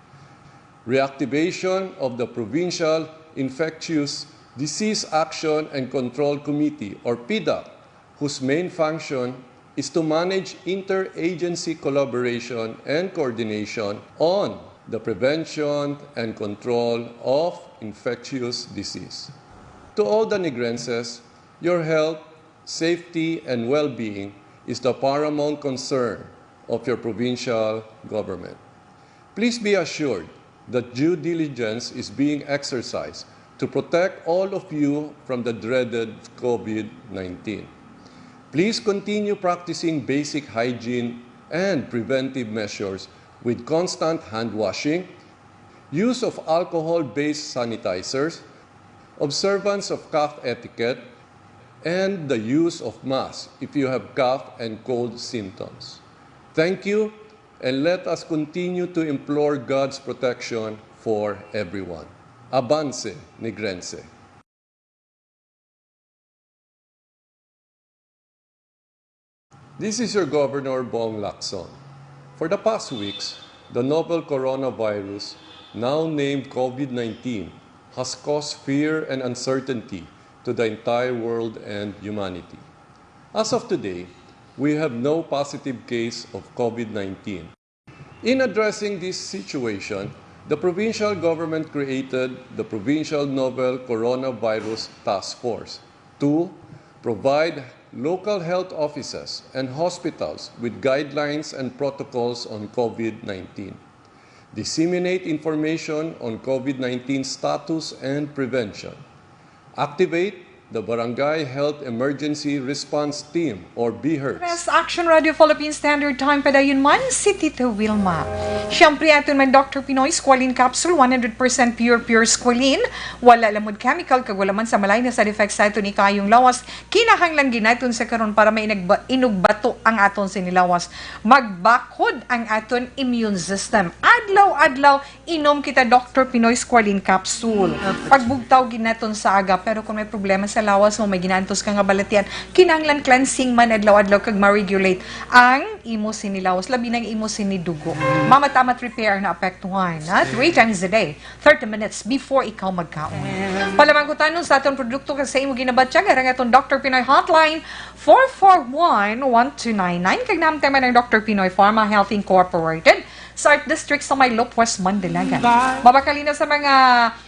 Reactivation of the Provincial Infectious Disease Action and Control Committee, or PDAC, whose main function is to manage interagency collaboration and coordination on the prevention and control of infectious disease. To all the Negrenses, your health, safety, and well-being is the paramount concern of your provincial government. Please be assured that due diligence is being exercised to protect all of you from the dreaded COVID nineteen. Please continue practicing basic hygiene and preventive measures with constant hand washing, use of alcohol-based sanitizers, observance of cough etiquette, and the use of masks if you have cough and cold symptoms. Thank you, and let us continue to implore God's protection for everyone. Abanse, Negrense. This is your Governor Bong Lacson. For the past weeks, the novel coronavirus, now named COVID nineteen, has caused fear and uncertainty to the entire world and humanity. As of today, we have no positive case of COVID nineteen. In addressing this situation, the provincial government created the Provincial Novel Coronavirus Task Force to provide local health offices and hospitals with guidelines and protocols on COVID nineteen, disseminate information on COVID nineteen status and prevention, activate the Barangay Health Emergency Response Team, or BHERTs. Yes, Action Radio Philippine Standard Time, padayon man si Tita Wilma. Siyempre, aton man Doctor Pinoy Squalene Capsule, one hundred percent pure, pure squalene. Wala lamod chemical, kag wala man sa malay na side effects sa aton ikayong lawas. Kinahanglan ginaton sa karon para may inagba-, inugbato ang aton sinilawas. Magbakod ang aton immune system. Adlaw-adlaw, inom kita, Doctor Pinoy Squalene Capsule. Pagbugtaw gid naton sa aga, pero kung may problema sa lawas mo, may ginaantos ka nga balatian, kinahanglan cleansing man adlaw-adlaw kag ma-regulate ang imo sinilawas, labi na ang imo sinidugo. Mama Tama Repair ang naapektuhan, ha? Three times a day, thirty minutes before ikaw magkaon. Palamang kutanon sa aton produkto kag sa imo ginabatyag, ang aton Doctor Pinoy Hotline, four four one, one two nine nine. Kag nahamtang man ang Doctor Pinoy Pharma Health Incorporated sa Art District sa may Lopez, Mandalagan. Mabakalina sa mga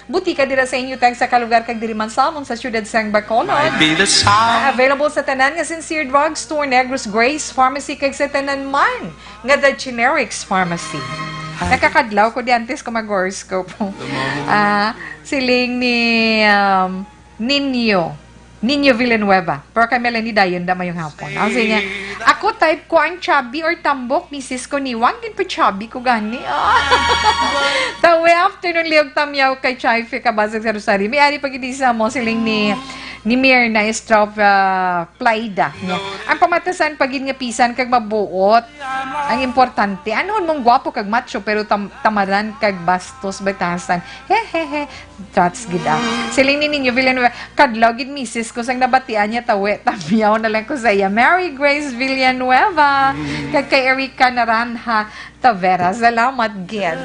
butika dira sa inyo, tag sa kalugar, kag diri man sa amon sa siyudad sang Bacolod. Might be the sound. Available sa tanan nga Sincere Drugstore, Negros Grace Pharmacy, kag sa tanan man nga The Generics Pharmacy. Nakakadlaw ko di antes ko mag-horoscope. Ah, siling ni, um, Ninyo. Nino Villanueva. Pero kay Melanie Dayon, da mayong hapon. Ang sa niya, "Ako type ko ang chubby or tambok, misis ko niwang, ginpa-chubby ko gani." Ah. Tawi afternoon, Liog Tamyaw kay Chai Fe Kabasag sa Rosario. May ari pa gid sa mo, siling ni, ni Mirna Estrop, ah, Plaida. Niya. Ang pamatasan pa gid nga pisan kag mabuot. Ang importante, anuhon mong gwapo kag macho, pero tam- tamaran kag bastos batasan. Hehehe. Thoughts gid, ah. Siling ni Nino Villanueva, "Kadlaw gid misis ko sang nabatian niya, tawi, tamyaw na lang ko sa iya." Mary Grace Villanueva, kag kay Erica Naranha Tavera. Salamat gid.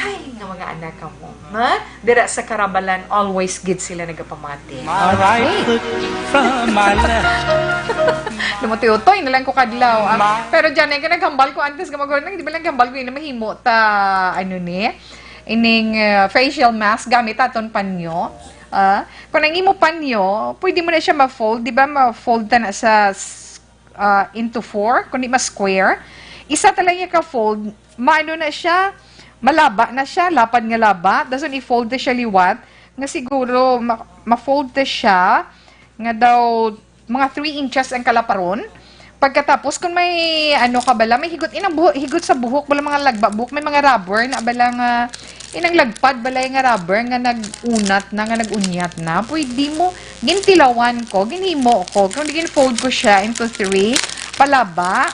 Ay, nga mga anak ka mo. Ha? Dira sa Karabalan, always gid sila nagapamati. My right foot from my left. Lumutiutoy na lang ko kadlaw. Ah, pero dyan, ay ka naghambal ko antes nga mag-, di ba lang hambal ko yun na mahimo ta, ano ni? Ining, uh, facial mask gamit aton panyo. Ah, kung ang imo panyo, pwede mo na siya ma-fold, di ba? Ma-fold ta na sa s- ah, into four, kundi mas square. Isa talaga ka-fold, maano na siya, malaba na siya, lapad nga laba. Dason i-fold na siya liwat, nga siguro ma- ma-fold na siya, nga daw mga three inches ang kalaparon. Pagkatapos, kung may ano ka bala, may higot, inang buho- higot sa buhok, bala mga lagba buhok, may mga rubber na bala nga, inang lagpad balay nga rubber nga nag-unat na, nga nag-unyat na. Pwede mo, gintilawan ko, ginhimo ko, kung di gin-fold ko siya into three, palaba.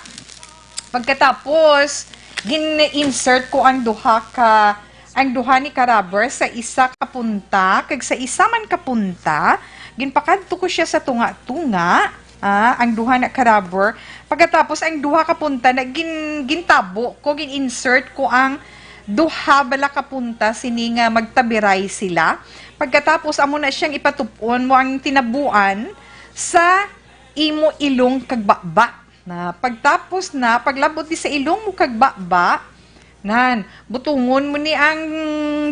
Pagkatapos, gin-insert ko ang duha ka, ang duha ni ka rubber sa isa ka punta, kag sa isa man ka punta, ginpakadto ko siya sa tunga-tunga, ah, ang duha na ka rubber. Pagkatapos, ang duha ka punta na gin-, gintabo ko, gin-insert ko ang duha bala ka punta sini nga magtabiray sila. Pagkatapos, amo na siyang ipatupon mo ang tinabuan sa imo ilong kag baba. Na pagtapos na, paglabot ni sa ilong mo kag baba, nan, butungon mo ni ang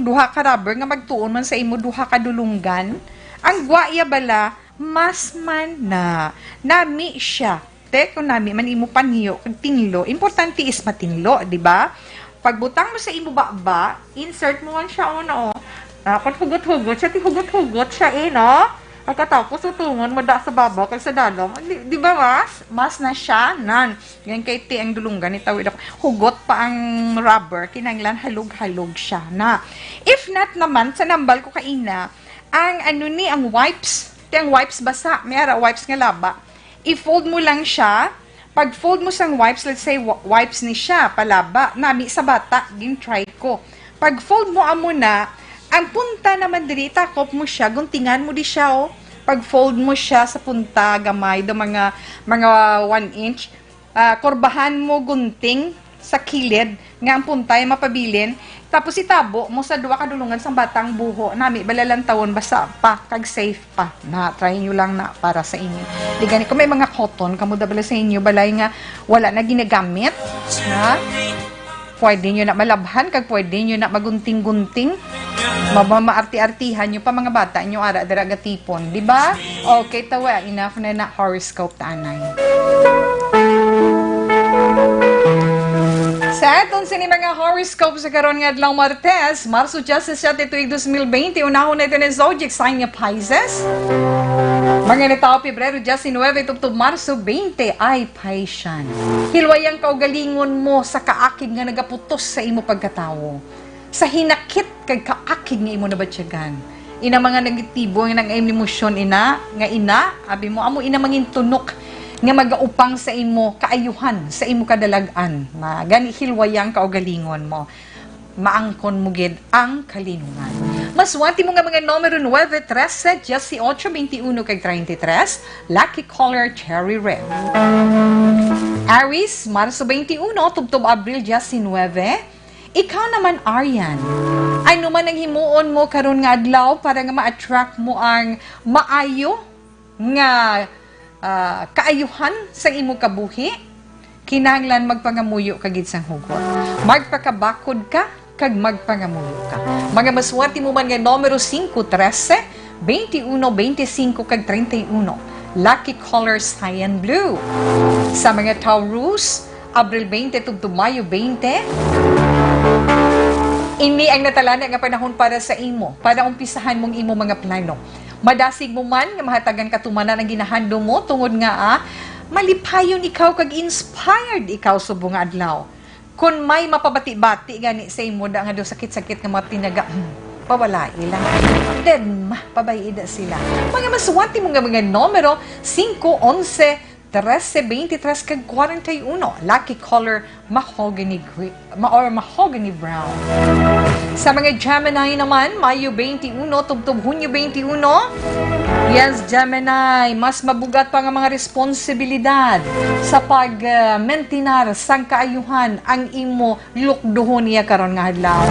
duha ka rubber nga magtuon man sa imo duha ka dulunggan. Ang gwa iya bala, mas man na. Nami siya. Te, kung nami man imo panyo kag tinlo, importante is matinlo, di ba? Pagbutang mo sa imo baba, insert mo man siya, oh, no? Ah, kung hugot-hugot siya, ti hugot-hugot siya, eh, no? Pagkatapos, utungon mo da sa baba kag sa dalom. Di, di ba, mas? Mas na siya, nan. Yan kay ti ang dulunggan ni tawid ako. Hugot pa ang rubber, kinahanglan halog-halog siya na. If not naman, sa nambal ko kaina, ang ano ni, ang wipes, ti ang wipes basa, may ara wipes nga laba. I-fold mo lang siya. Pag-fold mo sang wipes, let's say, wa- wipes ni siya, palaba, nami sa bata, gin-try ko. Pag-fold mo amo na, ang punta naman diri, takop mo siya, guntingan mo di siya, oh. Pag-fold mo siya sa punta, gamay, do mga, mga one inch, ah, kurbahan mo gunting sa kilid, nga ang punta ay mapabilin. Tapos itabo mo sa duha ka dulungan sang batang buho, nami, balalantawon, basa pa, kag safe pa. Na, try nyo lang na para sa inyo. Di gani, kung may mga cotton, kamo da bala sa inyo, balay nga wala na ginagamit, ha? Pwede nyo na malabhan, kag pwede nyo na magunting-gunting. Mama, maarti-artihan nyo pa mga bata nyo, ara, dira gatipon. Di ba? Okay, tawa, enough na na horoscope ta anay. Sa aton sini mga horoscope sa karon nga adlaw Martes, Marso diyasisiete tuig dos mil bente, unahon na ito ng zodiac sign nga Pisces. Mga natawo, Pebrero diyasinuebe tubtob Marso bente ay Piscian. Hilway ang kaugalingon mo sa kaakig nga nagaputos sa imo pagkatawo. Sa hinakit kag kaakig nga imo nabatyagan. Ina mga negatibo nga nang emosyon ina, nga ina, abi mo, amo ina mangin tunok nga magaupang sa imo kaayuhan, sa imo kadalag-an. Ma-, gani hilwayang kaugalingon mo. Maangkon mo gid ang kalinungan. Maswati mo nga mga numero nuebe, trese, diyesyocho, bente uno, kag treinta y tres, lucky color cherry red. Aries, Marso bente uno, tubtob Abril diyasinuebe, Ikaw naman, Arian, ano man ang himuon mo karon nga adlaw para nga ma-attract mo ang maayo nga, ah, kaayuhan sa imo kabuhi? Kinahanglan magpangamuyo ka gid sang hugot. Magpakabakod ka kag magpangamuyo ka. Mga maswerte mo man nga numero singko, trese, bente uno, bente singko, kag treinta y uno. Lucky color, cyan blue. Sa mga Taurus, Abril bente tubtob Mayo bente. Ini ang natalana nga panahon para sa imo, para umpisahan mong imo mga plano. Madasig mo man nga mahatagan katumanan ang ginahandom mo, tungod nga, ah, malipayon ikaw kag inspired ikaw subong nga adlaw. Kon may mapabati-bati gani sa imo da nga daw sakit-sakit nga mga tinaga, hmm, pawalai lang. Then, ma, pabay-i da sila. Mga maswati mo nga mga numero, singko, onse, trese, twenty-tres, kag kwarenta y uno. Lucky color, mahogany gre-, ma-, or mahogany brown. Sa mga Gemini naman, Mayo twenty-uno tubtob Hunyo twenty-uno. Yes, Gemini, mas mabugat pa nga mga responsibilidad sa pag, ah, mentinar sang kaayuhan ang imo lukdohon niya karon nga adlaw.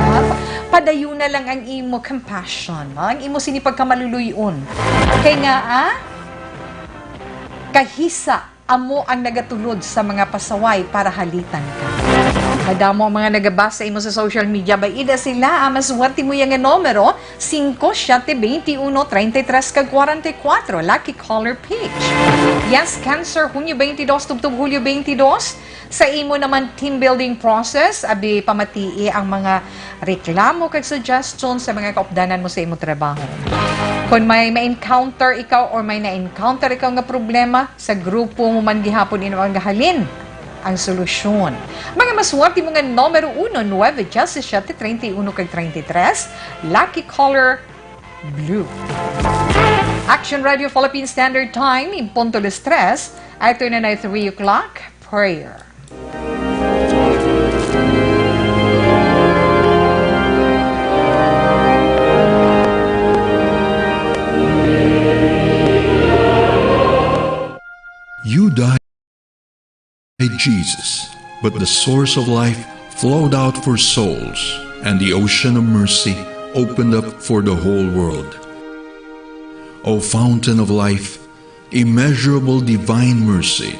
Padayon na lang ang imo compassion, no? Ang imo sini pagkamaluluy-on. Kay nga, ah, kahisa amo ang nagatulod sa mga pasaway para halitan ka. Madamo ang mga nagabasa imo sa social media. Bay-i da sila, ah, maswerte mo yang numero, singko, siyete, twenty-uno, treinta y tres, kag kwarenta y kuwatro. Lucky color, peach. Yes, Cancer, Hunyo twenty-dos tubtob Hulyo twenty-dos. Sa imo naman team building process, abi, pamatii ang mga reklamo kag suggestion sa mga kaupdanan mo sa imo trabaho. Kon may ma-encounter ikaw or may na-encounter ikaw nga problema, sa grupo mo man gihapon ina magahalin ang solusyon. Mga maswerte mo nga numero uno, nuebe, diyesisiyete, treinta y uno kag treinta y tres, lucky color, blue. Action Radio Philippine Standard Time, in punto las tres, ito na na three o'clock, prayer. You died, Jesus, but the source of life flowed out for souls, and the ocean of mercy opened up for the whole world. O fountain of life, immeasurable divine mercy,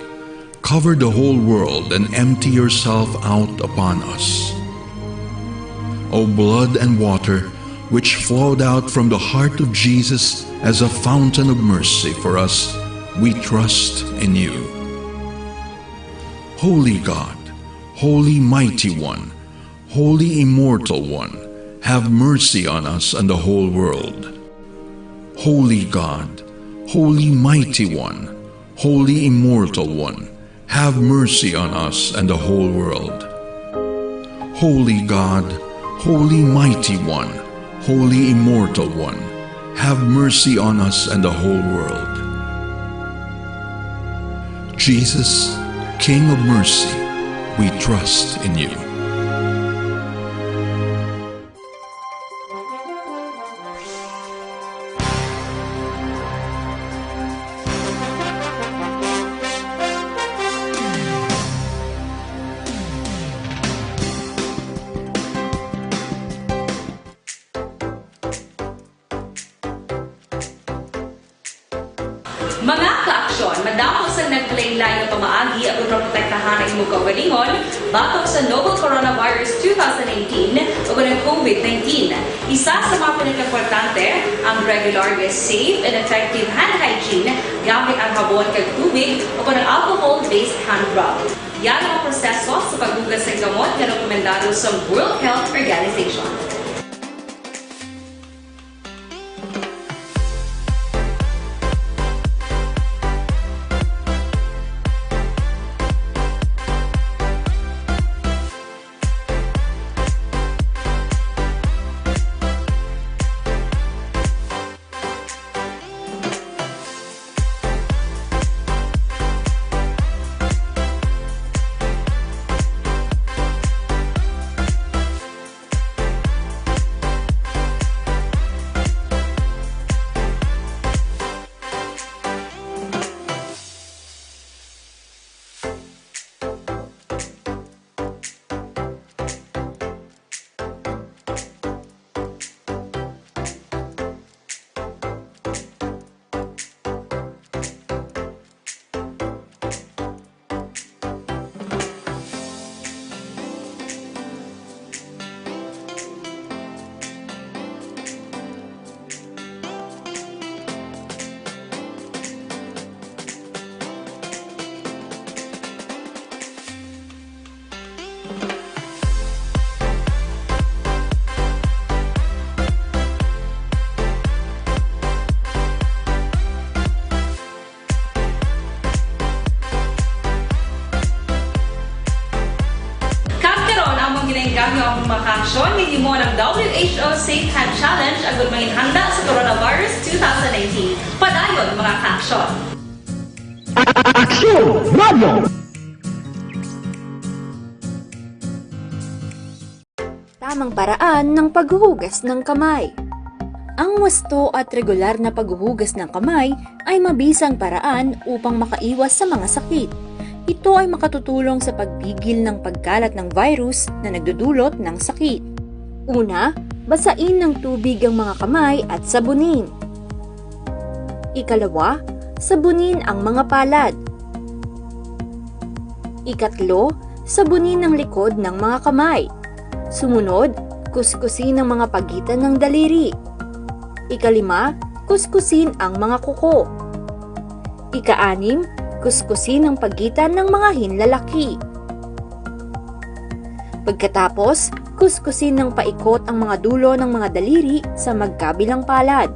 cover the whole world and empty yourself out upon us. O blood and water, which flowed out from the heart of Jesus as a fountain of mercy for us, we trust in you. Holy God, Holy Mighty One, Holy Immortal One, have mercy on us and the whole world. Holy God, Holy Mighty One, Holy Immortal One, have mercy on us and the whole world. Holy God, Holy Mighty One, Holy Immortal One, have mercy on us and the whole world. Jesus, King of mercy, we trust in you. Mga ka-aksyon, madamo sang naglain-lain nga pamaagi aron maprotektahan ang imo kaugalingon batok sa novel coronavirus two thousand nineteen ug ang COVID nineteen. Isa sa mga pinakaimportante ang regular nga safe and effective hand hygiene gamit ang habon kag tubig ug ang alcohol-based hand rub. Yara ang proseso sa paghugas sang gamot nga rekomendado sang World Health Organization. Aksyon Radio! Tamang paraan ng paghuhugas ng kamay. Ang wasto at regular na paghuhugas ng kamay ay mabisang paraan upang makaiwas sa mga sakit. Ito ay makatutulong sa pagpigil ng pagkalat ng virus na nagdudulot ng sakit. Una, basain ng tubig ang mga kamay at sabunin. Ikalawa, sabunin ang mga palad. Ikatlo, sabunin ang likod ng mga kamay. Sumunod, kuskusin ang mga pagitan ng daliri. Ikalima, kuskusin ang mga kuko. Ikaanim, kuskusin ang pagitan ng mga hinlalaki. Pagkatapos, kuskusin ng paikot ang mga dulo ng mga daliri sa magkabilang palad.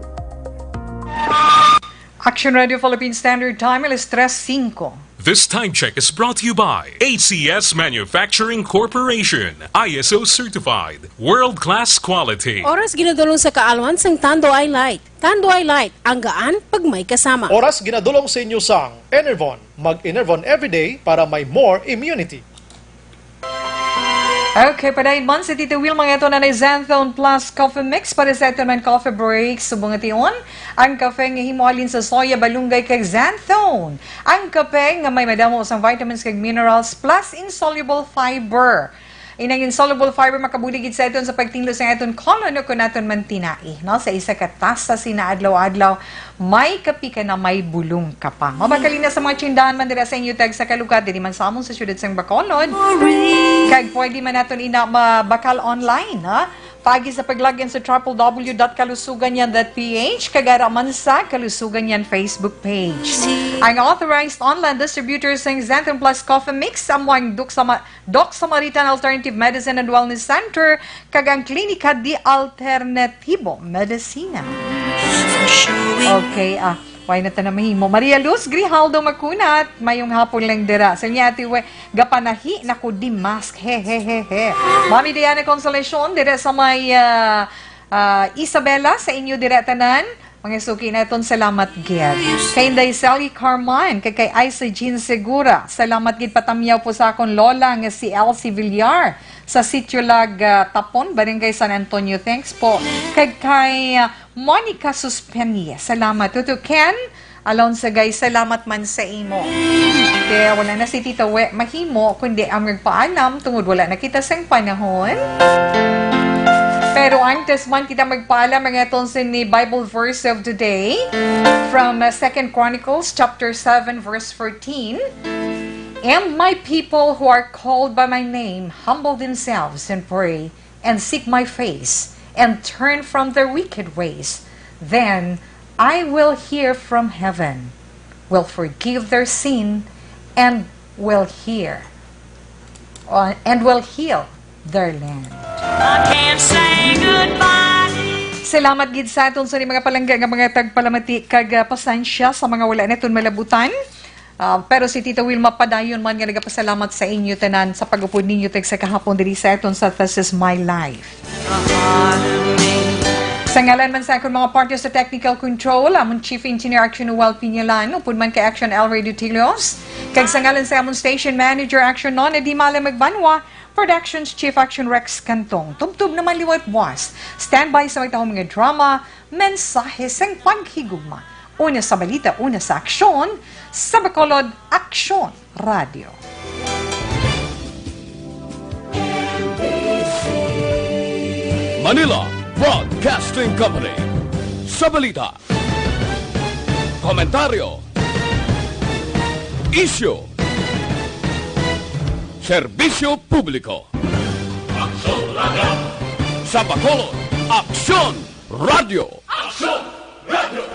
Action Radio Philippine Standard Time, alas tres singko. This time check is brought to you by A C S Manufacturing Corporation, I S O certified, world-class quality. Oras ginadulong sa kaalwan sang Tanduay Light. Tanduay Light, ang gaan pag may kasama. Oras ginadulong sa inyo sang Enervon. Mag-Enervon everyday para may more immunity. Okay, padayon man si Tito Wilma nga ato na ni Xanthone Plus Coffee Mix para sa aton man coffee break. Subong nga tion, ang kape nga himo halin sa soya, balunggay, kag xanthone. Ang kape nga may madamo sang vitamins kag minerals plus insoluble fiber. Inang insoluble fiber makabulig gid sa aton sa pagtinlo sa aton colon o kung aton man tinai, no? Sa isa ka tasa sina adlaw-adlaw, may kape ka na, may bulong ka pa. Mabakal ina sa mga tindahan man dira sa inyo tag sa kalugat, diri man sa amon sa siyudad sang Bacolod. Kag pwede man naton ina mabakal online, ha? Paagi sa pag-log in sa triple W dot kalusugan yan dot P H, kag ara man sa Kalusugan Yan Facebook page. Ang authorized online distributor sang Xanthone Plus Coffee Mix, amo ang Doc Sama-, Doc Samaritan Alternative Medicine and Wellness Center, kag ang Klinika di Alternatibo Medicina. Okay, ah, why na ta na mahimo? Maria Luz Grijaldo Makunat, mayong hapon lang dira. Sa niya, Ate We, gapanahi na ko di mask. He, he, he, he. Mami Diana Consolacion, dira sa may, ah, ah, Isabela, sa inyo dira tanan. Mga suki naton, salamat gid. Kay Inday Sally Carman, kag kay Isa Jean Segura, salamat gid, patamyaw po sa akon lola nga si Elsie Villar sa Sitio Lag, ah, Tapon, Barangay San Antonio. Thanks po. Kag kay, ah, Monica Suspenie, salamat. Tuto Ken Alonso, guys, salamat man sa imo. Kaya wala na si Tita We mahimo, kundi ang magpaalam tungod wala na kita sang panahon. Pero antes man kita magpaalam, ang aton sini Bible verse of today from, uh, Second Chronicles chapter seven, verse fourteen. "And my people who are called by my name humble themselves and pray and seek my face and turn from their wicked ways, then I will hear from heaven, will forgive their sin, and will hear, uh, and will heal their land." I can't say goodbye. Salamat gid sa aton sa mga palangga nga mga tagpalamati kag, ah, pasensya sa mga wala naton malabutan. Ah, pero si Tita Wilma padayon man nga nagapasalamat sa inyo tanan sa pag-upod ninyo tag sa kahapon diri sa aton sa This Is My Life. Sa ngalan man sa akon mga partner sa technical control, amon Chief Engineer Action Noel Piñalan, upod man kay Action El Ray Dutilos, kag sa ngalan sa amon Station Manager Action Nona Di Mala Magbanwa, Productions Chief Action Rex Cantong, tubtob naman liwat buwas. Standby sa may tahong mga drama, mensahe sang paghigugma. Una sa balita, una sa aksyon, sa Bacolod, Aksyon Radio. Manila Broadcasting Company. Sa balita, komentaryo, isyu, serbisyo publiko. Aksyon Radio. Sa Bacolod, Aksyon Radio. Aksyon Radio.